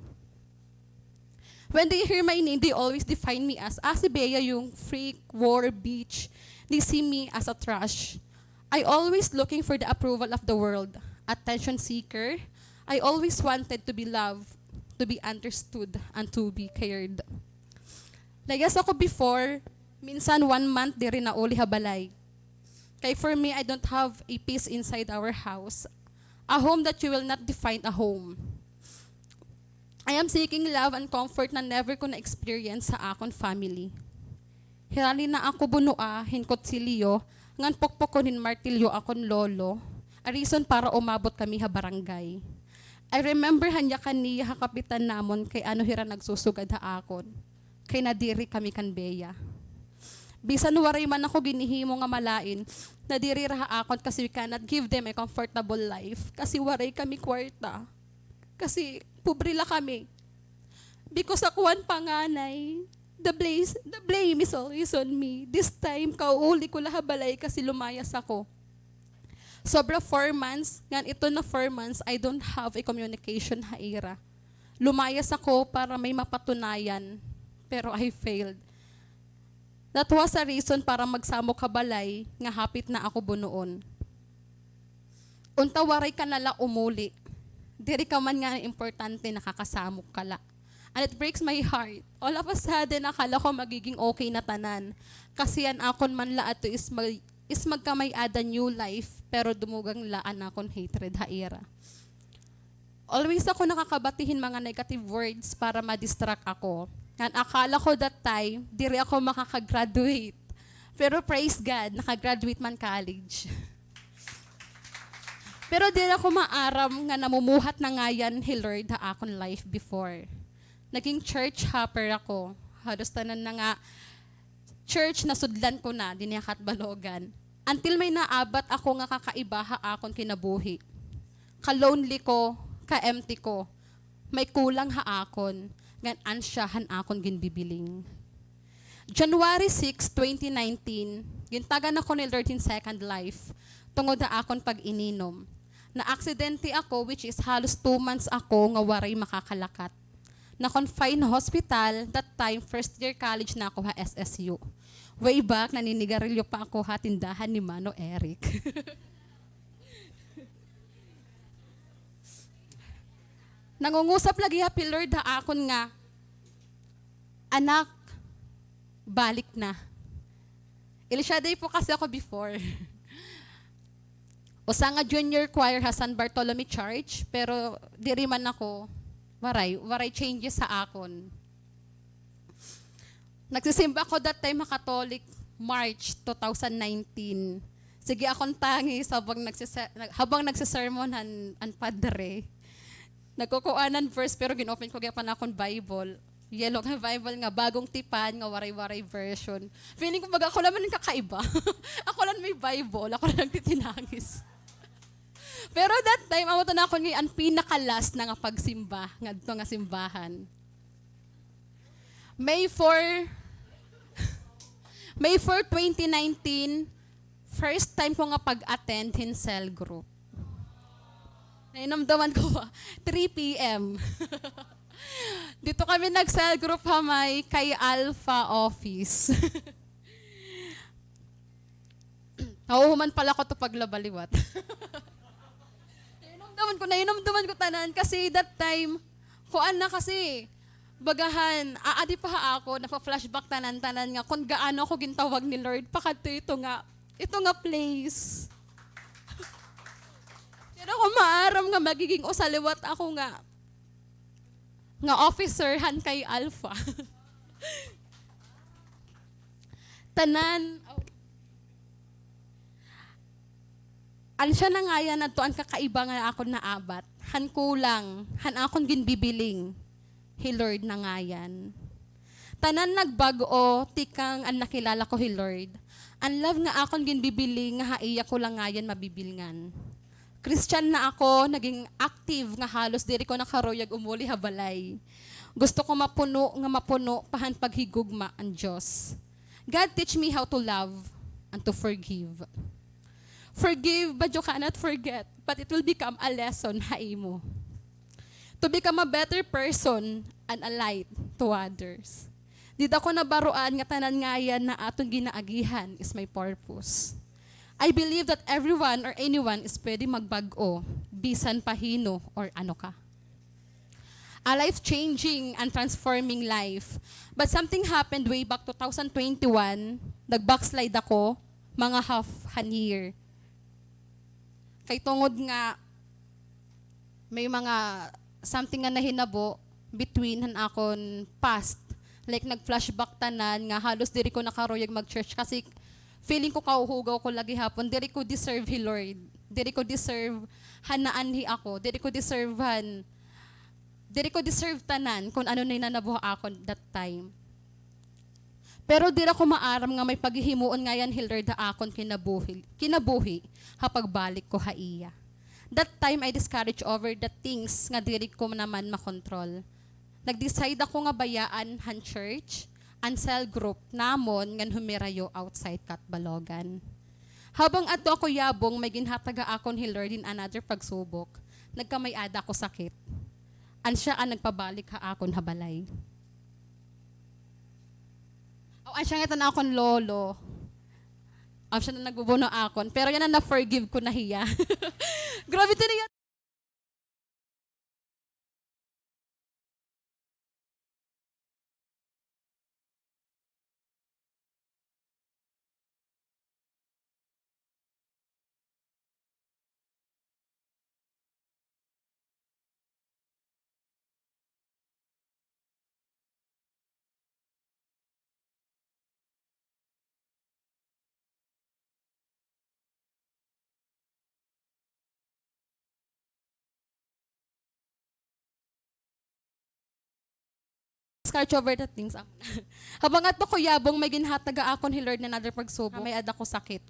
When they hear my name, they always define me as, "Ah, si Bea yung freak, whore, bitch." They see me as a trash. I always looking for the approval of the world. Attention seeker. I always wanted to be loved, to be understood, and to be cared. Layas ako before, minsan one month diri nauli ha balay. Kay for me, I don't have a peace inside our house. A home that you will not define a home. I am seeking love and comfort na never ko na-experience sa akon family. Hirani na ako bunua hin kutsilyo ngan pukpukon hin martilyo akon lolo, a reason para umabot kami ha barangay. I remember han yakan niya ha kapitan namon kay ano hira nagsusugad ha akon, kay nadiri kami kan Bea. Bisan waray man ako ginhihimo nga malain, nadiri hira ha akon kasi we cannot give them a comfortable life kasi waray kami kwarta. Kasi pobre la kami. Because ako an panganay, the blame, the blame is always on me. This time, kauuli ko la ha balay kasi lumayas ako. Sobra four months, ngan ito na four months, I don't have a communication ha ira. Lumayas ako para may mapatunayan, pero I failed. That was a reason para magsamok ha balay nga hapit na ako bunuon. Unta waray ka na la umuli. Diri ka man nga importante, nakakasamok ka la. And it breaks my heart. All of a sudden, akala ko magiging okay na tanan. Kasi an akon man la ato is mag-, is magkamay-ada new life, pero dumugang la an akon hatred ha ira. Always ako nakakabati hin mga negative words para ma-distract ako. Ngan akala ko that time, diri ako makaka-graduate. Pero praise God, naka-graduate man college. Pero diri ako maaram nga namumuhat na ngayan hi Lord ha akon life before. Naging church hopper ako. Halos tanan na nga church nasudlan ko na dinhi ha Catbalogan. Until may naabat ako nga kakaiba ha akon kinabuhi. Ka-lonely ko, ka-empty ko. May kulang ha akon, ngan ansya han akon ginbibiling. January six, twenty nineteen, gintagan ako ni Lord hin second life tungod ha akon pag-ininom. Naaksidente ako, which is halos two months ako nga waray makakalakat. Na-confine ha hospital, that time, first year college na ako ha S S U. Way back, naninigarilyo pa ako ha tindahan ni Mano Eric. Nangungusap lagi ha Lord ha akon nga, "Anak, balik na." El Shaddai po kasi ako before. Usa nga junior choir ha San Bartolome Church, pero diri man ako, waray, waray changes ha akon. Nagsisimba ako that time ha Catholic, March two thousand nineteen. Sige akon tangis habang nagsise-, habang nagsisermon an, an padre. Nagkukuanan verse, pero gin-open ko gihapon akon Bible. Yellow nga Bible nga bagong tipan, nga Waray-Waray version. Feeling ko baga ako la man an kakaiba. Ako la an may Bible, ako la an nagtitinangis. Pero that time, amo to na akon ngay-an pinaka-last na nga pagsimba, ngadto nga simbahan. May four, May four, twenty nineteen, first time ko nga pag-attend hin cell group. Nahinumduman ko, three P M. Didto kami nag-cell group ha may Calle Alpha office. Nahuhuman pala ko to paglaba liwat. Nahinumduman ko, nahinumduman ko tanan kasi that time, kuan na kasi, Baga han, aadi pa ha ako, napa-flashback tanan-tanan nga kon gaano ako gintawag ni Lord pakadto ito nga, ito nga place. Diri ko maaram nga magiging usa liwat ako nga, nga officer han Chi Alpha. Tanan, aw. An siya na ngayan adto an kakaiba nga akon naabat, han kulang, han akon ginbibiling, hi Lord na ngayan. Tanan nagbag-o, tikang an nakilala ko hi Lord. An love nga akon ginbibiling nga ha iya ko la ngayan mabibilngan. Christian na ako, naging active nga halos diri ko nakaruyag umuli ha balay. Gusto ko mapuno nga mapuno pa han paghigugma an Diyos. God, teach me how to love and to forgive. Forgive, but you cannot forget, but it will become a lesson ha imo. To become a better person and a light to others. Dida ko nabaroan nga tanan ngayan na aton ginaagihan is may purpose. I believe that everyone or anyone is pwede magbag-o, bisan pa hin-o or ano ka. A life-changing and transforming life. But something happened way back two thousand twenty-one, nag-backslide ako, mga half han year. Kay tungod nga may mga something nga nahinabo between han akon past. Like, nag-flashback tanan nga halos diri ko nakaruyag mag-church kasi feeling ko kahuhugaw ko la gihapon. Diri ko deserve hi Lord. Diri ko deserve han naanhi ako. Diri ko deserve han, diri ko deserve tanan kon ano na nanabo ha akon that time. Pero diri ako maaram nga may paghihimuon ngayan hi Lord ha akon kinabuhi, kinabuhi ha pagbalik ko ha iya. That time, I discouraged over the things nga diri ko naman makontrol. Nag-decide ako nga bayaan han church, an cell group namon ngan humirayo outside Catbalogan. Habang adto ako yabong, may ginhatag ha akon hi Lord hin another pagsubok. Nagkamay-ada ako sakit. An siya an nagpabalik ha akon ha balay. Aw, an siya nga it an akon lolo. Aw, siya na nagbubuno akon. Pero yana na-forgive ko na hiya. Grabe, tiniya. Discourage over the things. Habang adto ko yabong, may ginhatag ha akon hi Lord nga another pagsubok. May-ada ko sakit.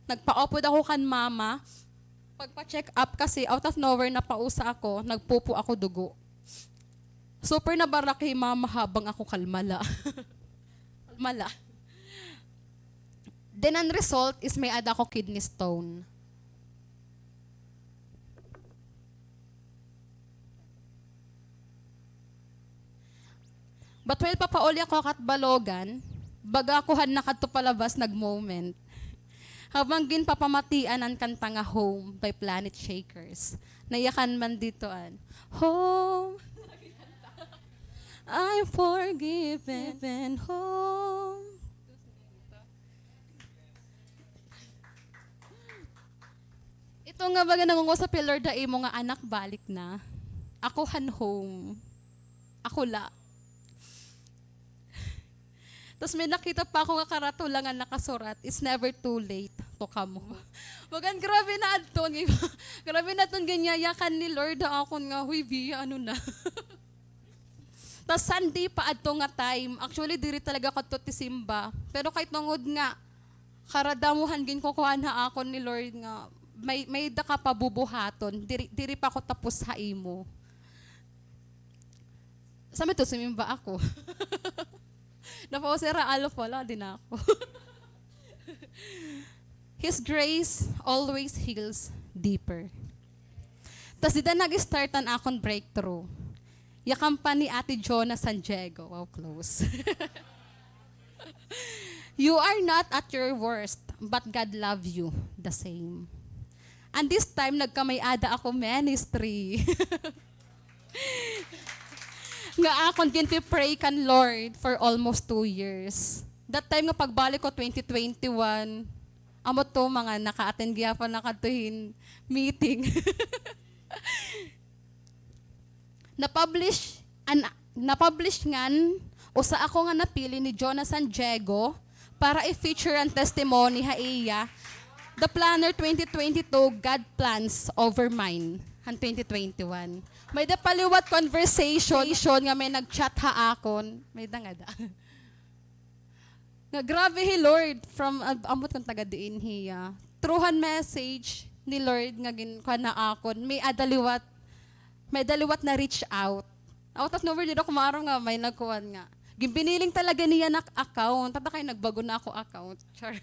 Nagpaupod ako kan mama. Pagpa-check up kasi, out of nowhere, napausa ako, nagpupo ako dugo. Super nabarak hi mama habang ako kalma la. Kalma la. Then, an result is may-ada ako kidney stone. But while papauli ako ha Catbalogan, baga ako han nakadto palabas nag-moment. Habang ginpapamatian an kanta nga Home by Planet Shakers. Nayakan man dito an, "Home, I'm forgiven, home." Ito nga baga nangungusap hi Lord ha imo nga, "Anak, balik na. Ako han home. Ako la." Tas may nakita pa ako nga karatula nga nakasurat, "It's never too late to come home." Bagan grabe na adton. Grabe na adton ginyayakan ni Lord ha akon nga, "Huy, Bia, ano na?" Tas Sunday pa adto nga time. Actually, diri talaga ako adto tisimba. Pero kay tungod nga, karadamuhan ginkukuan ha akon ni Lord nga, may, may-ada ka pa bubuhaton. Diri, diri pa ako tapos ha imo. Sa may to, sumimba ako. Napausira, alo pala, di na ako. His grace always heals deeper. Tas dida nag-start an akon breakthrough. Yakan pa ni Ate Jonah San Diego. Wow, close. You are not at your worst, but God love you the same. And this time, nagkamay-ada ako ministry. Nga akon ginpi-pray kan Lord for almost two years. That time nga pagbalik ko twenty twenty-one, amo to, mga naka-attend gihapon na kadto hin meeting. Na-publish an, na-publish ngan usa ako nga napili ni Jonathan Diego para i-feature an testimony ha iya, The Planner twenty twenty-two, God Plans Over Mine, han twenty twenty-one. May-ada pa liwat conversation nga may nag-chat ha akon. May-ada ngada. Nga grabe hi Lord from, ah, ambot kon taga diin hiya. Through han message ni Lord nga gin-, kuan ha akon, may-ada liwat, may-ada liwat na-reach out. Ako, tas never did ako maaram nga may nagkuan nga. Ginbiniling talaga niya nak account. Tata kay nagbago na ako account. Char.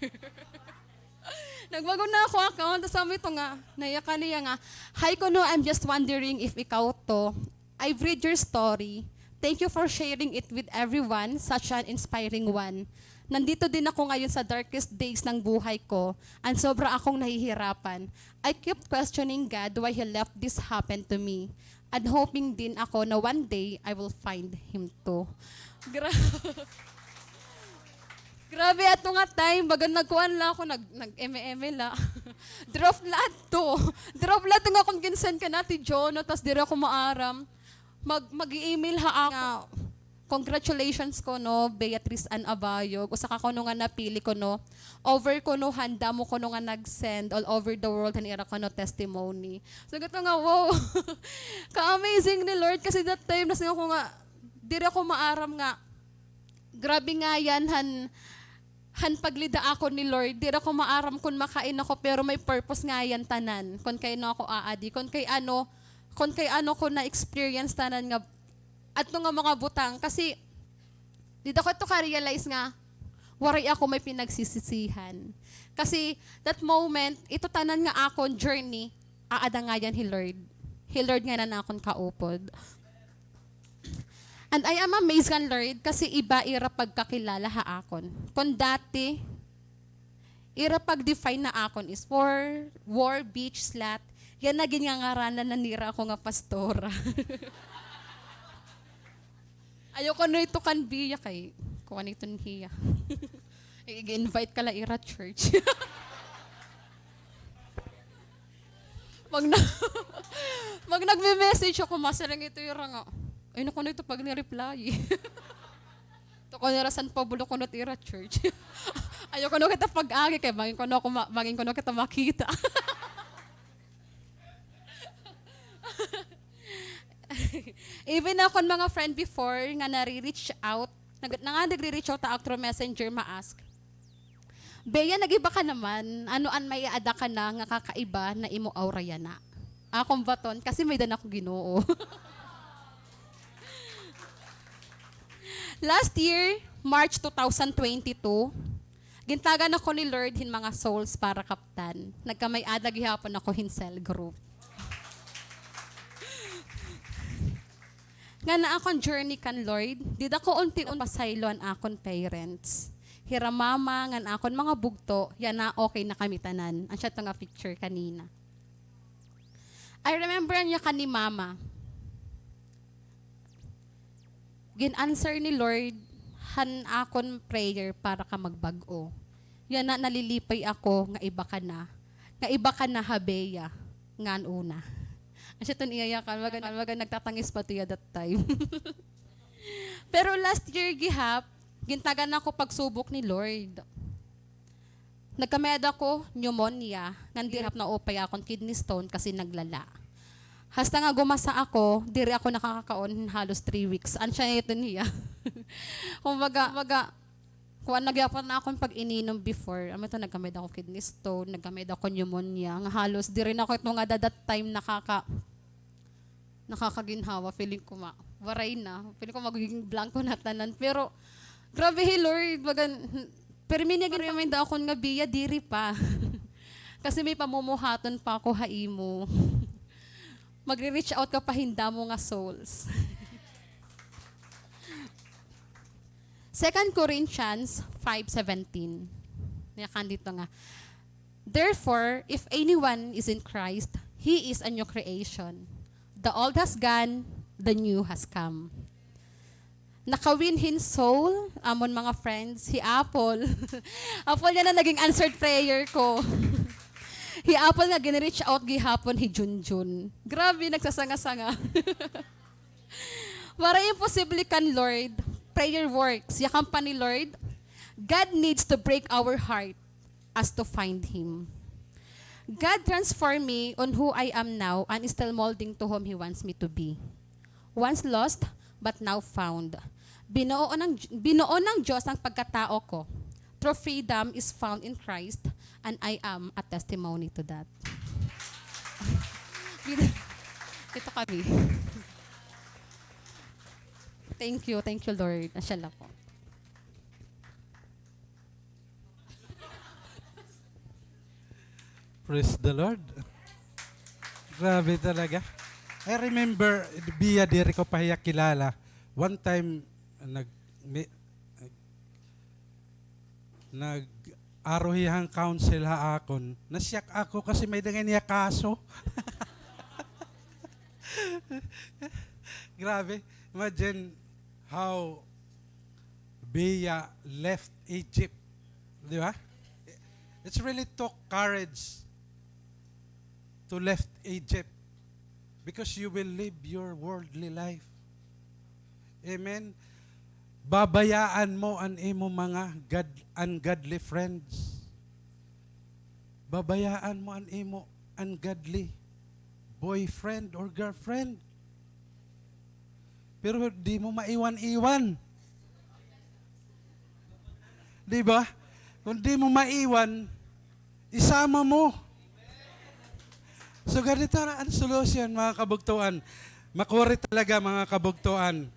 Nagbago na ako account. Tas sabi to nga, nayakan niya nga, "Hi kuno, I'm just wondering if ikaw to. I've read your story. Thank you for sharing it with everyone, such an inspiring one. Nandito din ako ngayon sa darkest days ng buhay ko, and sobra akong nahihirapan. I keep questioning God why He left this happen to me, and hoping din ako na one day I will find Him too." Gra-, grabe, ato nga time, baga nagkuan la ako, nag-, nag-eme-eme la. Drop la ato. Drop la ato nga akon gin-send kan Ate Jo, no, tas diri ako maaram. Mag-, mag-e-email ha ako nga, "Congratulations kuno, Beatriz Ann Abayog. Usa ka kuno nga napili kuno. Over kuno han damo kuno nga nag-send all over the world han ira kuno testimony." So, gato nga, wow. Ka-amazing ni Lord kasi that time, nasiring ako nga, diri ako maaram nga, grabe ngayan han, han paglida ako ni Lord. Diri ako maaram kon makain ako, pero may purpose ngayan tanan. Kon kay ano ako aadi, kon kay ano, kon kay ano ko na-experience tanan nga adto nga mga butang. Kasi, dida ko ito ka-realize nga, waray ako may pinagsisisihan. Kasi, that moment, ito tanan nga akon journey, aada ngayan hi Lord. Hi Lord ngayan an akon kaupod. And I am amazed kan Lord kasi iba ira pagkakilala ha akon. Kon dati, ira pag-define na akon is whore, whore, bitch, slut. Yana gin ngangaranan na nira ako nga pastora. Ayaw ko na ito kan Bia kay kuan iton hiya. I-invite ka la ira church. Mag na-, mag nagme-message ako, masiring ito ira nga, "Ay, naku na ito pag ni-reply." Ito ko nira san pabulo ko not ira church. Ayaw ko na kita pag-agi kay bangin ko na ako ma-, bangin ko na kita makita. Even akon mga friend before nga nare-reach out, nag-, nga nagre-reach out ha ak through messenger, ma-ask, "Bea, nag-iba ka naman. Ano an may-ada ka na nga kakaiba na imo aura yana?" Akon baton, kasi may-ada na ako Ginoo. Last year, March two thousand twenty-two, gintagan ako ni Lord hin mga souls para kaptan. Nagkamay-ada gihapon ako hin cell group. Ngan an akon journey kan Lord, dida ko unti-unti napasaylo an akon parents. Hira mama ngan akon mga bugto, yana okay na kami tanan. An siya to nga picture kanina. I remember an yakan ni mama. Gin-answer ni Lord han akon prayer para ka magbag-o. Yana nalilipay ako nga iba ka na. Nga iba ka na ha Bea ngan una. An siya ton iya yakan, baga, baga nagtatangis pa to iya that time. Pero last year gihap, gintagan ako pagsubok ni Lord. Nagkamay-ada ako pneumonia, ngan diri gihap naupay akon kidney stone kasi naglala. Hasta nga gumasa ako, diri ako nakakakaon halos three weeks. An siya iton hiya. Kumbaga, kumbaga, kuan na gihapon an akon pag-ininom before. Amo ito, nagkamay-ada ako kidney stone, nagkamay-ada ako pneumonia, nga halos diri na ako ito nga that time nakaka-, nakakaginhawa, feeling ko ma-, waray na. Feeling ko magiging blanco na tanan. Pero, grabe hi Lord, baga, pirmi niya gin-remind akon nga, "Bia, diri pa. Kasi may pamumuhaton pa ako ha imo. Magre-reach out ka pa hin damo nga souls." Second Corinthians five seventeen. Yakan dito nga, "Therefore, if anyone is in Christ, he is a new creation. The old has gone, the new has come." naka-win hin soul, amon mga friends, hi Apple. Apple yana naging answered prayer ko. Hi Apple nga gin-reach out gihapon hi Junjun. Grabe, nagsasanga-sanga. Waray imposible kan Lord. Prayer works. Yakan pa ni Lord, God needs to break our heart as to find Him. God transformed me on who I am now and is still molding to whom He wants me to be. Once lost, but now found. Binuo ng, binuo ng Diyos ang pagkatao ko. True freedom is found in Christ, and I am a testimony to that. Dito kami. Thank you, thank you, Lord. Asya la po. Praise the Lord. Grabe talaga. I remember, Bia, diri ko pa hiya kilala. One time, nag, mi-, nag-aro hiya han council ha akon. Na-shock ako kasi may-ada ngay-an hiya kaso. Grabe. Imagine how Bia left Egypt. Di ba? It's really took courage to left Egypt because you will live your worldly life. Amen? Babayaan mo an imo mga god-, ungodly friends. Babayaan mo an imo ungodly boyfriend or girlfriend. Pero di mo maiwan-iwan. Di ba? Kung di mo maiwan, isama mo. So, ganito na an solusyon, mga kabugtoan. Makuri talaga, mga kabugtoan,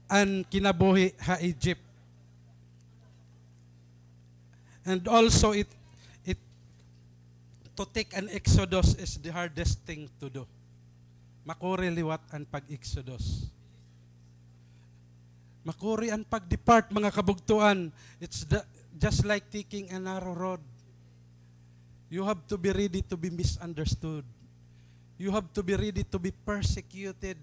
an kinabuhi ha Egypt. And also, it, it, to take an exodus is the hardest thing to do. Makuri liwat an pag-exodus. Makuri an pag-depart, mga kabugtoan. It's the, just like taking a narrow road. You have to be ready to be misunderstood. You have to be ready to be persecuted.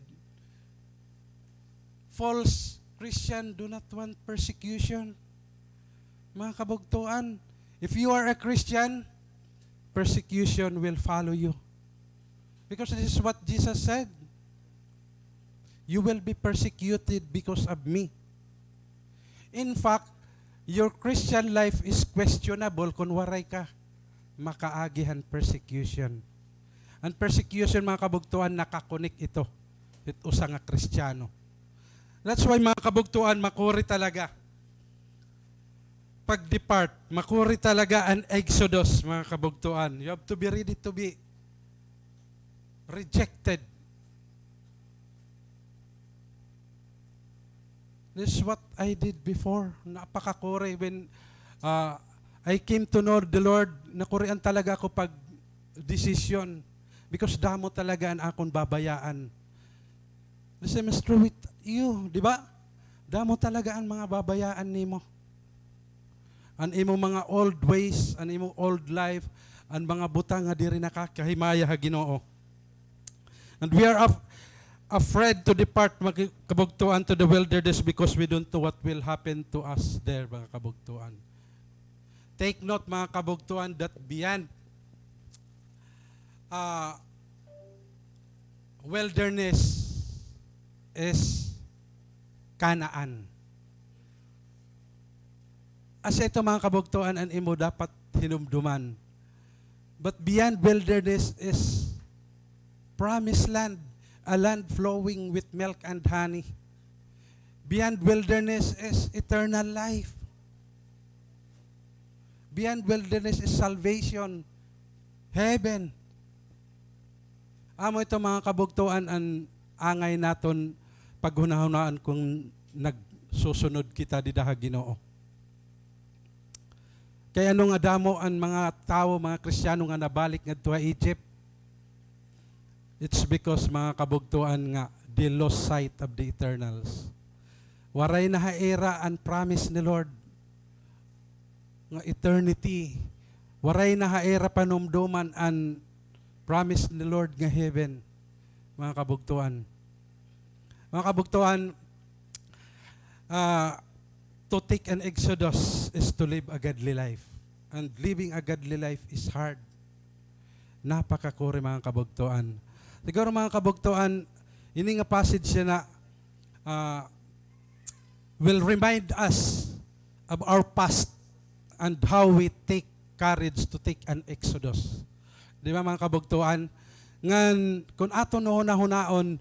False Christian do not want persecution. Mga kabugtoan, if you are a Christian, persecution will follow you. Because this is what Jesus said, "You will be persecuted because of me." In fact, your Christian life is questionable kon waray ka makaagi han persecution. An persecution, mga kabugtoan, nakakonek ito hit usa nga Kristiyano. That's why, mga kabugtoan, makuri talaga pag-depart, makuri talaga an exodus, mga kabugtoan. You have to be ready to be rejected. This is what I did before. Napakakuri when, ah, I came to know the Lord, nakurian talaga ako pag-desisyon because damo talaga an akon babayaan. The same is true with you, di ba? Damo talaga an mga babayaan nimo. An imo mga old ways, an imo old life, an mga butang nga diri nakakahimaya ha Ginoo. And we are af-, afraid to depart, mga kabugtoan, to the wilderness because we don't know what will happen to us there, mga kabugtoan. Take note, mga kabugtoan, that beyond, ah, wilderness is Canaan. Asya ito, mga kabugtoan, an imo dapat hinumduman. But beyond wilderness is promised land, a land flowing with milk and honey. Beyond wilderness is eternal life. Beyond wilderness is salvation, heaven. Amo ito, mga kabugtoan, an angay naton paghunahunaan kon nagsusunod kita dida ha Ginoo. Kay ano nga damo an mga tawo, mga Kristiyano nga nabalik ngadto ha Egypt? It's because, mga kabugtoan, nga they lost sight of the eternals. Waray na ha ira an promise ni Lord nga eternity. Waray na ha ira panumduman an promise ni Lord nga heaven, mga kabugtoan. Mga kabugtoan, Ah, to take an exodus is to live a godly life. And living a godly life is hard. Napakakuri, mga kabugtoan. Siguro, mga kabugtoan, ini nga passage yana, ah, will remind us of our past and how we take courage to take an exodus. Di ba, mga kabugtoan? Ngan, kung aton hunahunaon,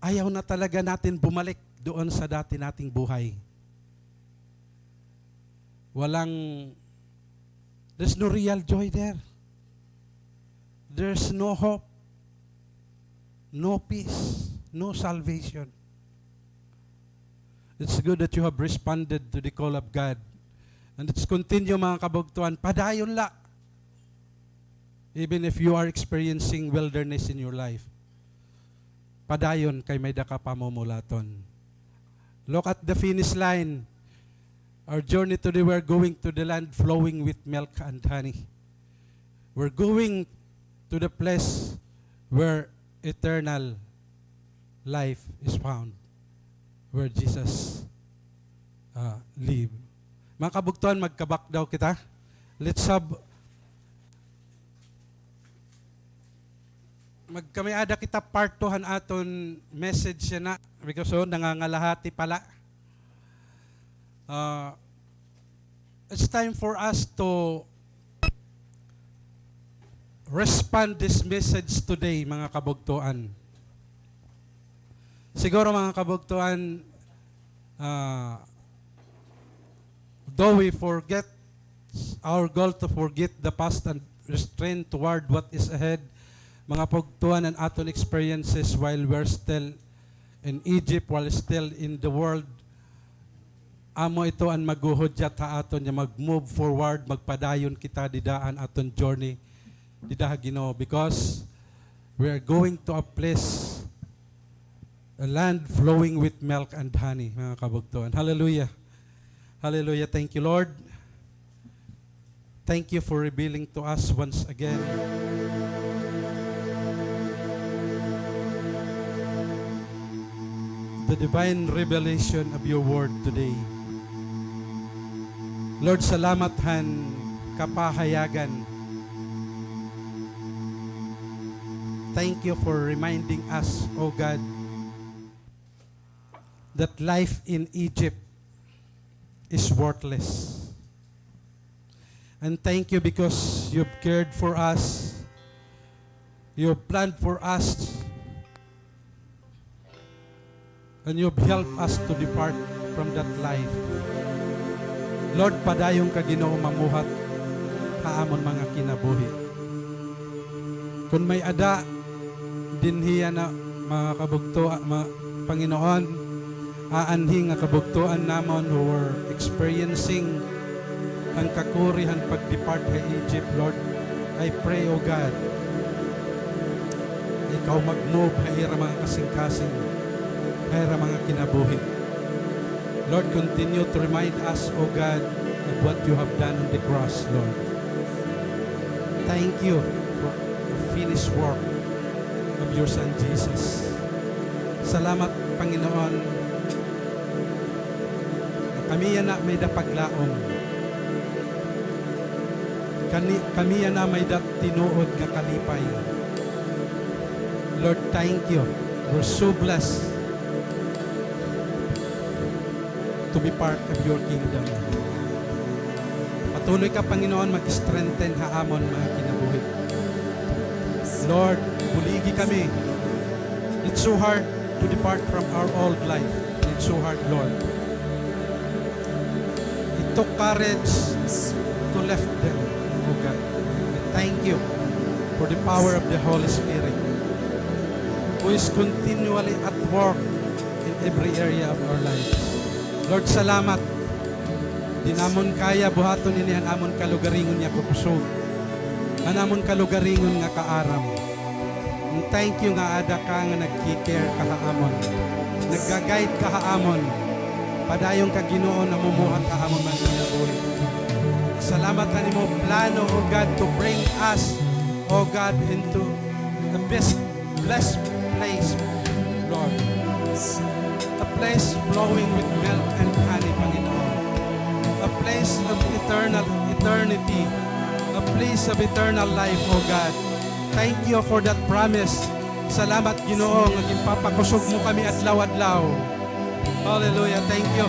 ayaw na talaga natin bumalik doon sa dati nating buhay. Walang, there's no real joy there. There's no hope, no peace, no salvation. It's good that you have responded to the call of God. And it's continue, mga kabugtoan, padayon la. Even if you are experiencing wilderness in your life, padayon kay may-ada ka pamumulaton. Look at the finish line. Our journey today, we're going to the land flowing with milk and honey. We're going to the place where eternal life is found, where Jesus, ah, live. Mga kabugtoan, magkabak daw kita. Let's have, magkamay-ada kita part two han aton message yana, because, oh, nangangalahati pala. Ah, it's time for us to respond this message today, mga kabugtoan. Siguro, mga kabugtoan, ah, though we forget our goal to forget the past and restrain toward what is ahead, mga kabugtoan, an aton experiences while we're still in Egypt, while still in the world, amo ito an maghuhudyat ha aton nga mag-move forward, magpadayon kita dida han aton journey dida ha Ginoo, because we are going to a place, a land flowing with milk and honey, mga kabugtoan. Hallelujah. Hallelujah. Thank you, Lord. Thank you for revealing to us once again the divine revelation of your word today. Lord, salamat han kapahayagan. Thank you for reminding us, O God, that life in Egypt is worthless. And thank you because you've cared for us, you've planned for us, and you've helped us to depart from that life. Lord, padayon ka, Ginoo, mamuhat ha amon mga kinabuhi. Kon may-ada dinhi yana, mga kabugtoan, ma-, Panginoon, aanhi nga kabugtoan namon who were experiencing an kakuri han pag-depart ha Egypt, Lord, I pray, O God, ikaw mag-move ha ira mga kasingkasing, ha ira mga kinabuhi. Lord, continue to remind us, O God, of what you have done on the cross, Lord. Thank you for the finished work of your Son, Jesus. Salamat, Panginoon. Kami yana may-ada paglaom. Kani-, kami yana may-ada tinuod nga kalipay. Lord, thank you. We're so blessed to be part of your kingdom. Patuloy ka, Panginoon, mag-strengthen ha amon mga kinabuhi. Lord, buligi kami. It's so hard to depart from our old life. It's so hard, Lord. It took courage to left them, O God. We thank you for the power of the Holy Spirit who is continually at work in every area of our lives. Lord, salamat. Di namon kaya buhaton ini han amon kalugaringon nga kakusog, han amon kalugaringon nga kaaram. And thank you nga aada ka nga nagki-care ka ha amon, nagga-guide ka ha amon. Padayon ka, Ginoo, namumuhat ha amon mga kinabuhi. Salamat han imo plano, O God, to bring us, O God, into the best, blessed place, Lord. A place flowing with milk and honey, Panginoon. A place of eternal, eternity. A place of eternal life, O God. Thank you for that promise. Salamat, Ginoo, nga ginpapakusog mo kami adlaw-adlaw. Hallelujah. Thank you.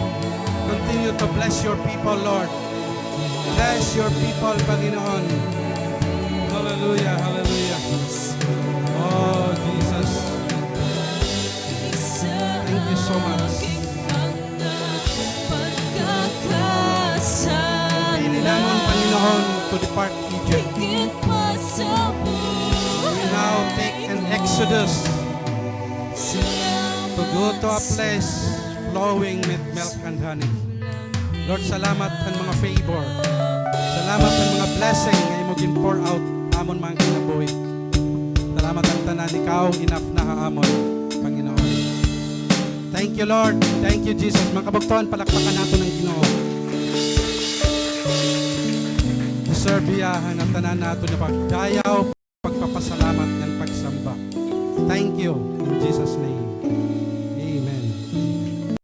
Continue to bless your people, Lord. Bless your people, Panginoon. Hallelujah, hallelujah. Oh, Jesus. Thank you so much. Pili namon, Panginoon, to depart Egypt. We now take an exodus to go to a place flowing with milk and honey. Lord, salamat han mga favor. Salamat han mga blessing nga imo gin-pour out ha amon mga kinabuhi. Salamat han tanan, ikaw enough na ha amon, Panginoon. Thank you, Lord. Thank you, Jesus. Mga kabugtoan, palakpakan naton an Ginoo. Deserve hiya han tanan naton nga pagdayaw, pagpapasalamat, ngan pagsamba. Thank you in Jesus' name.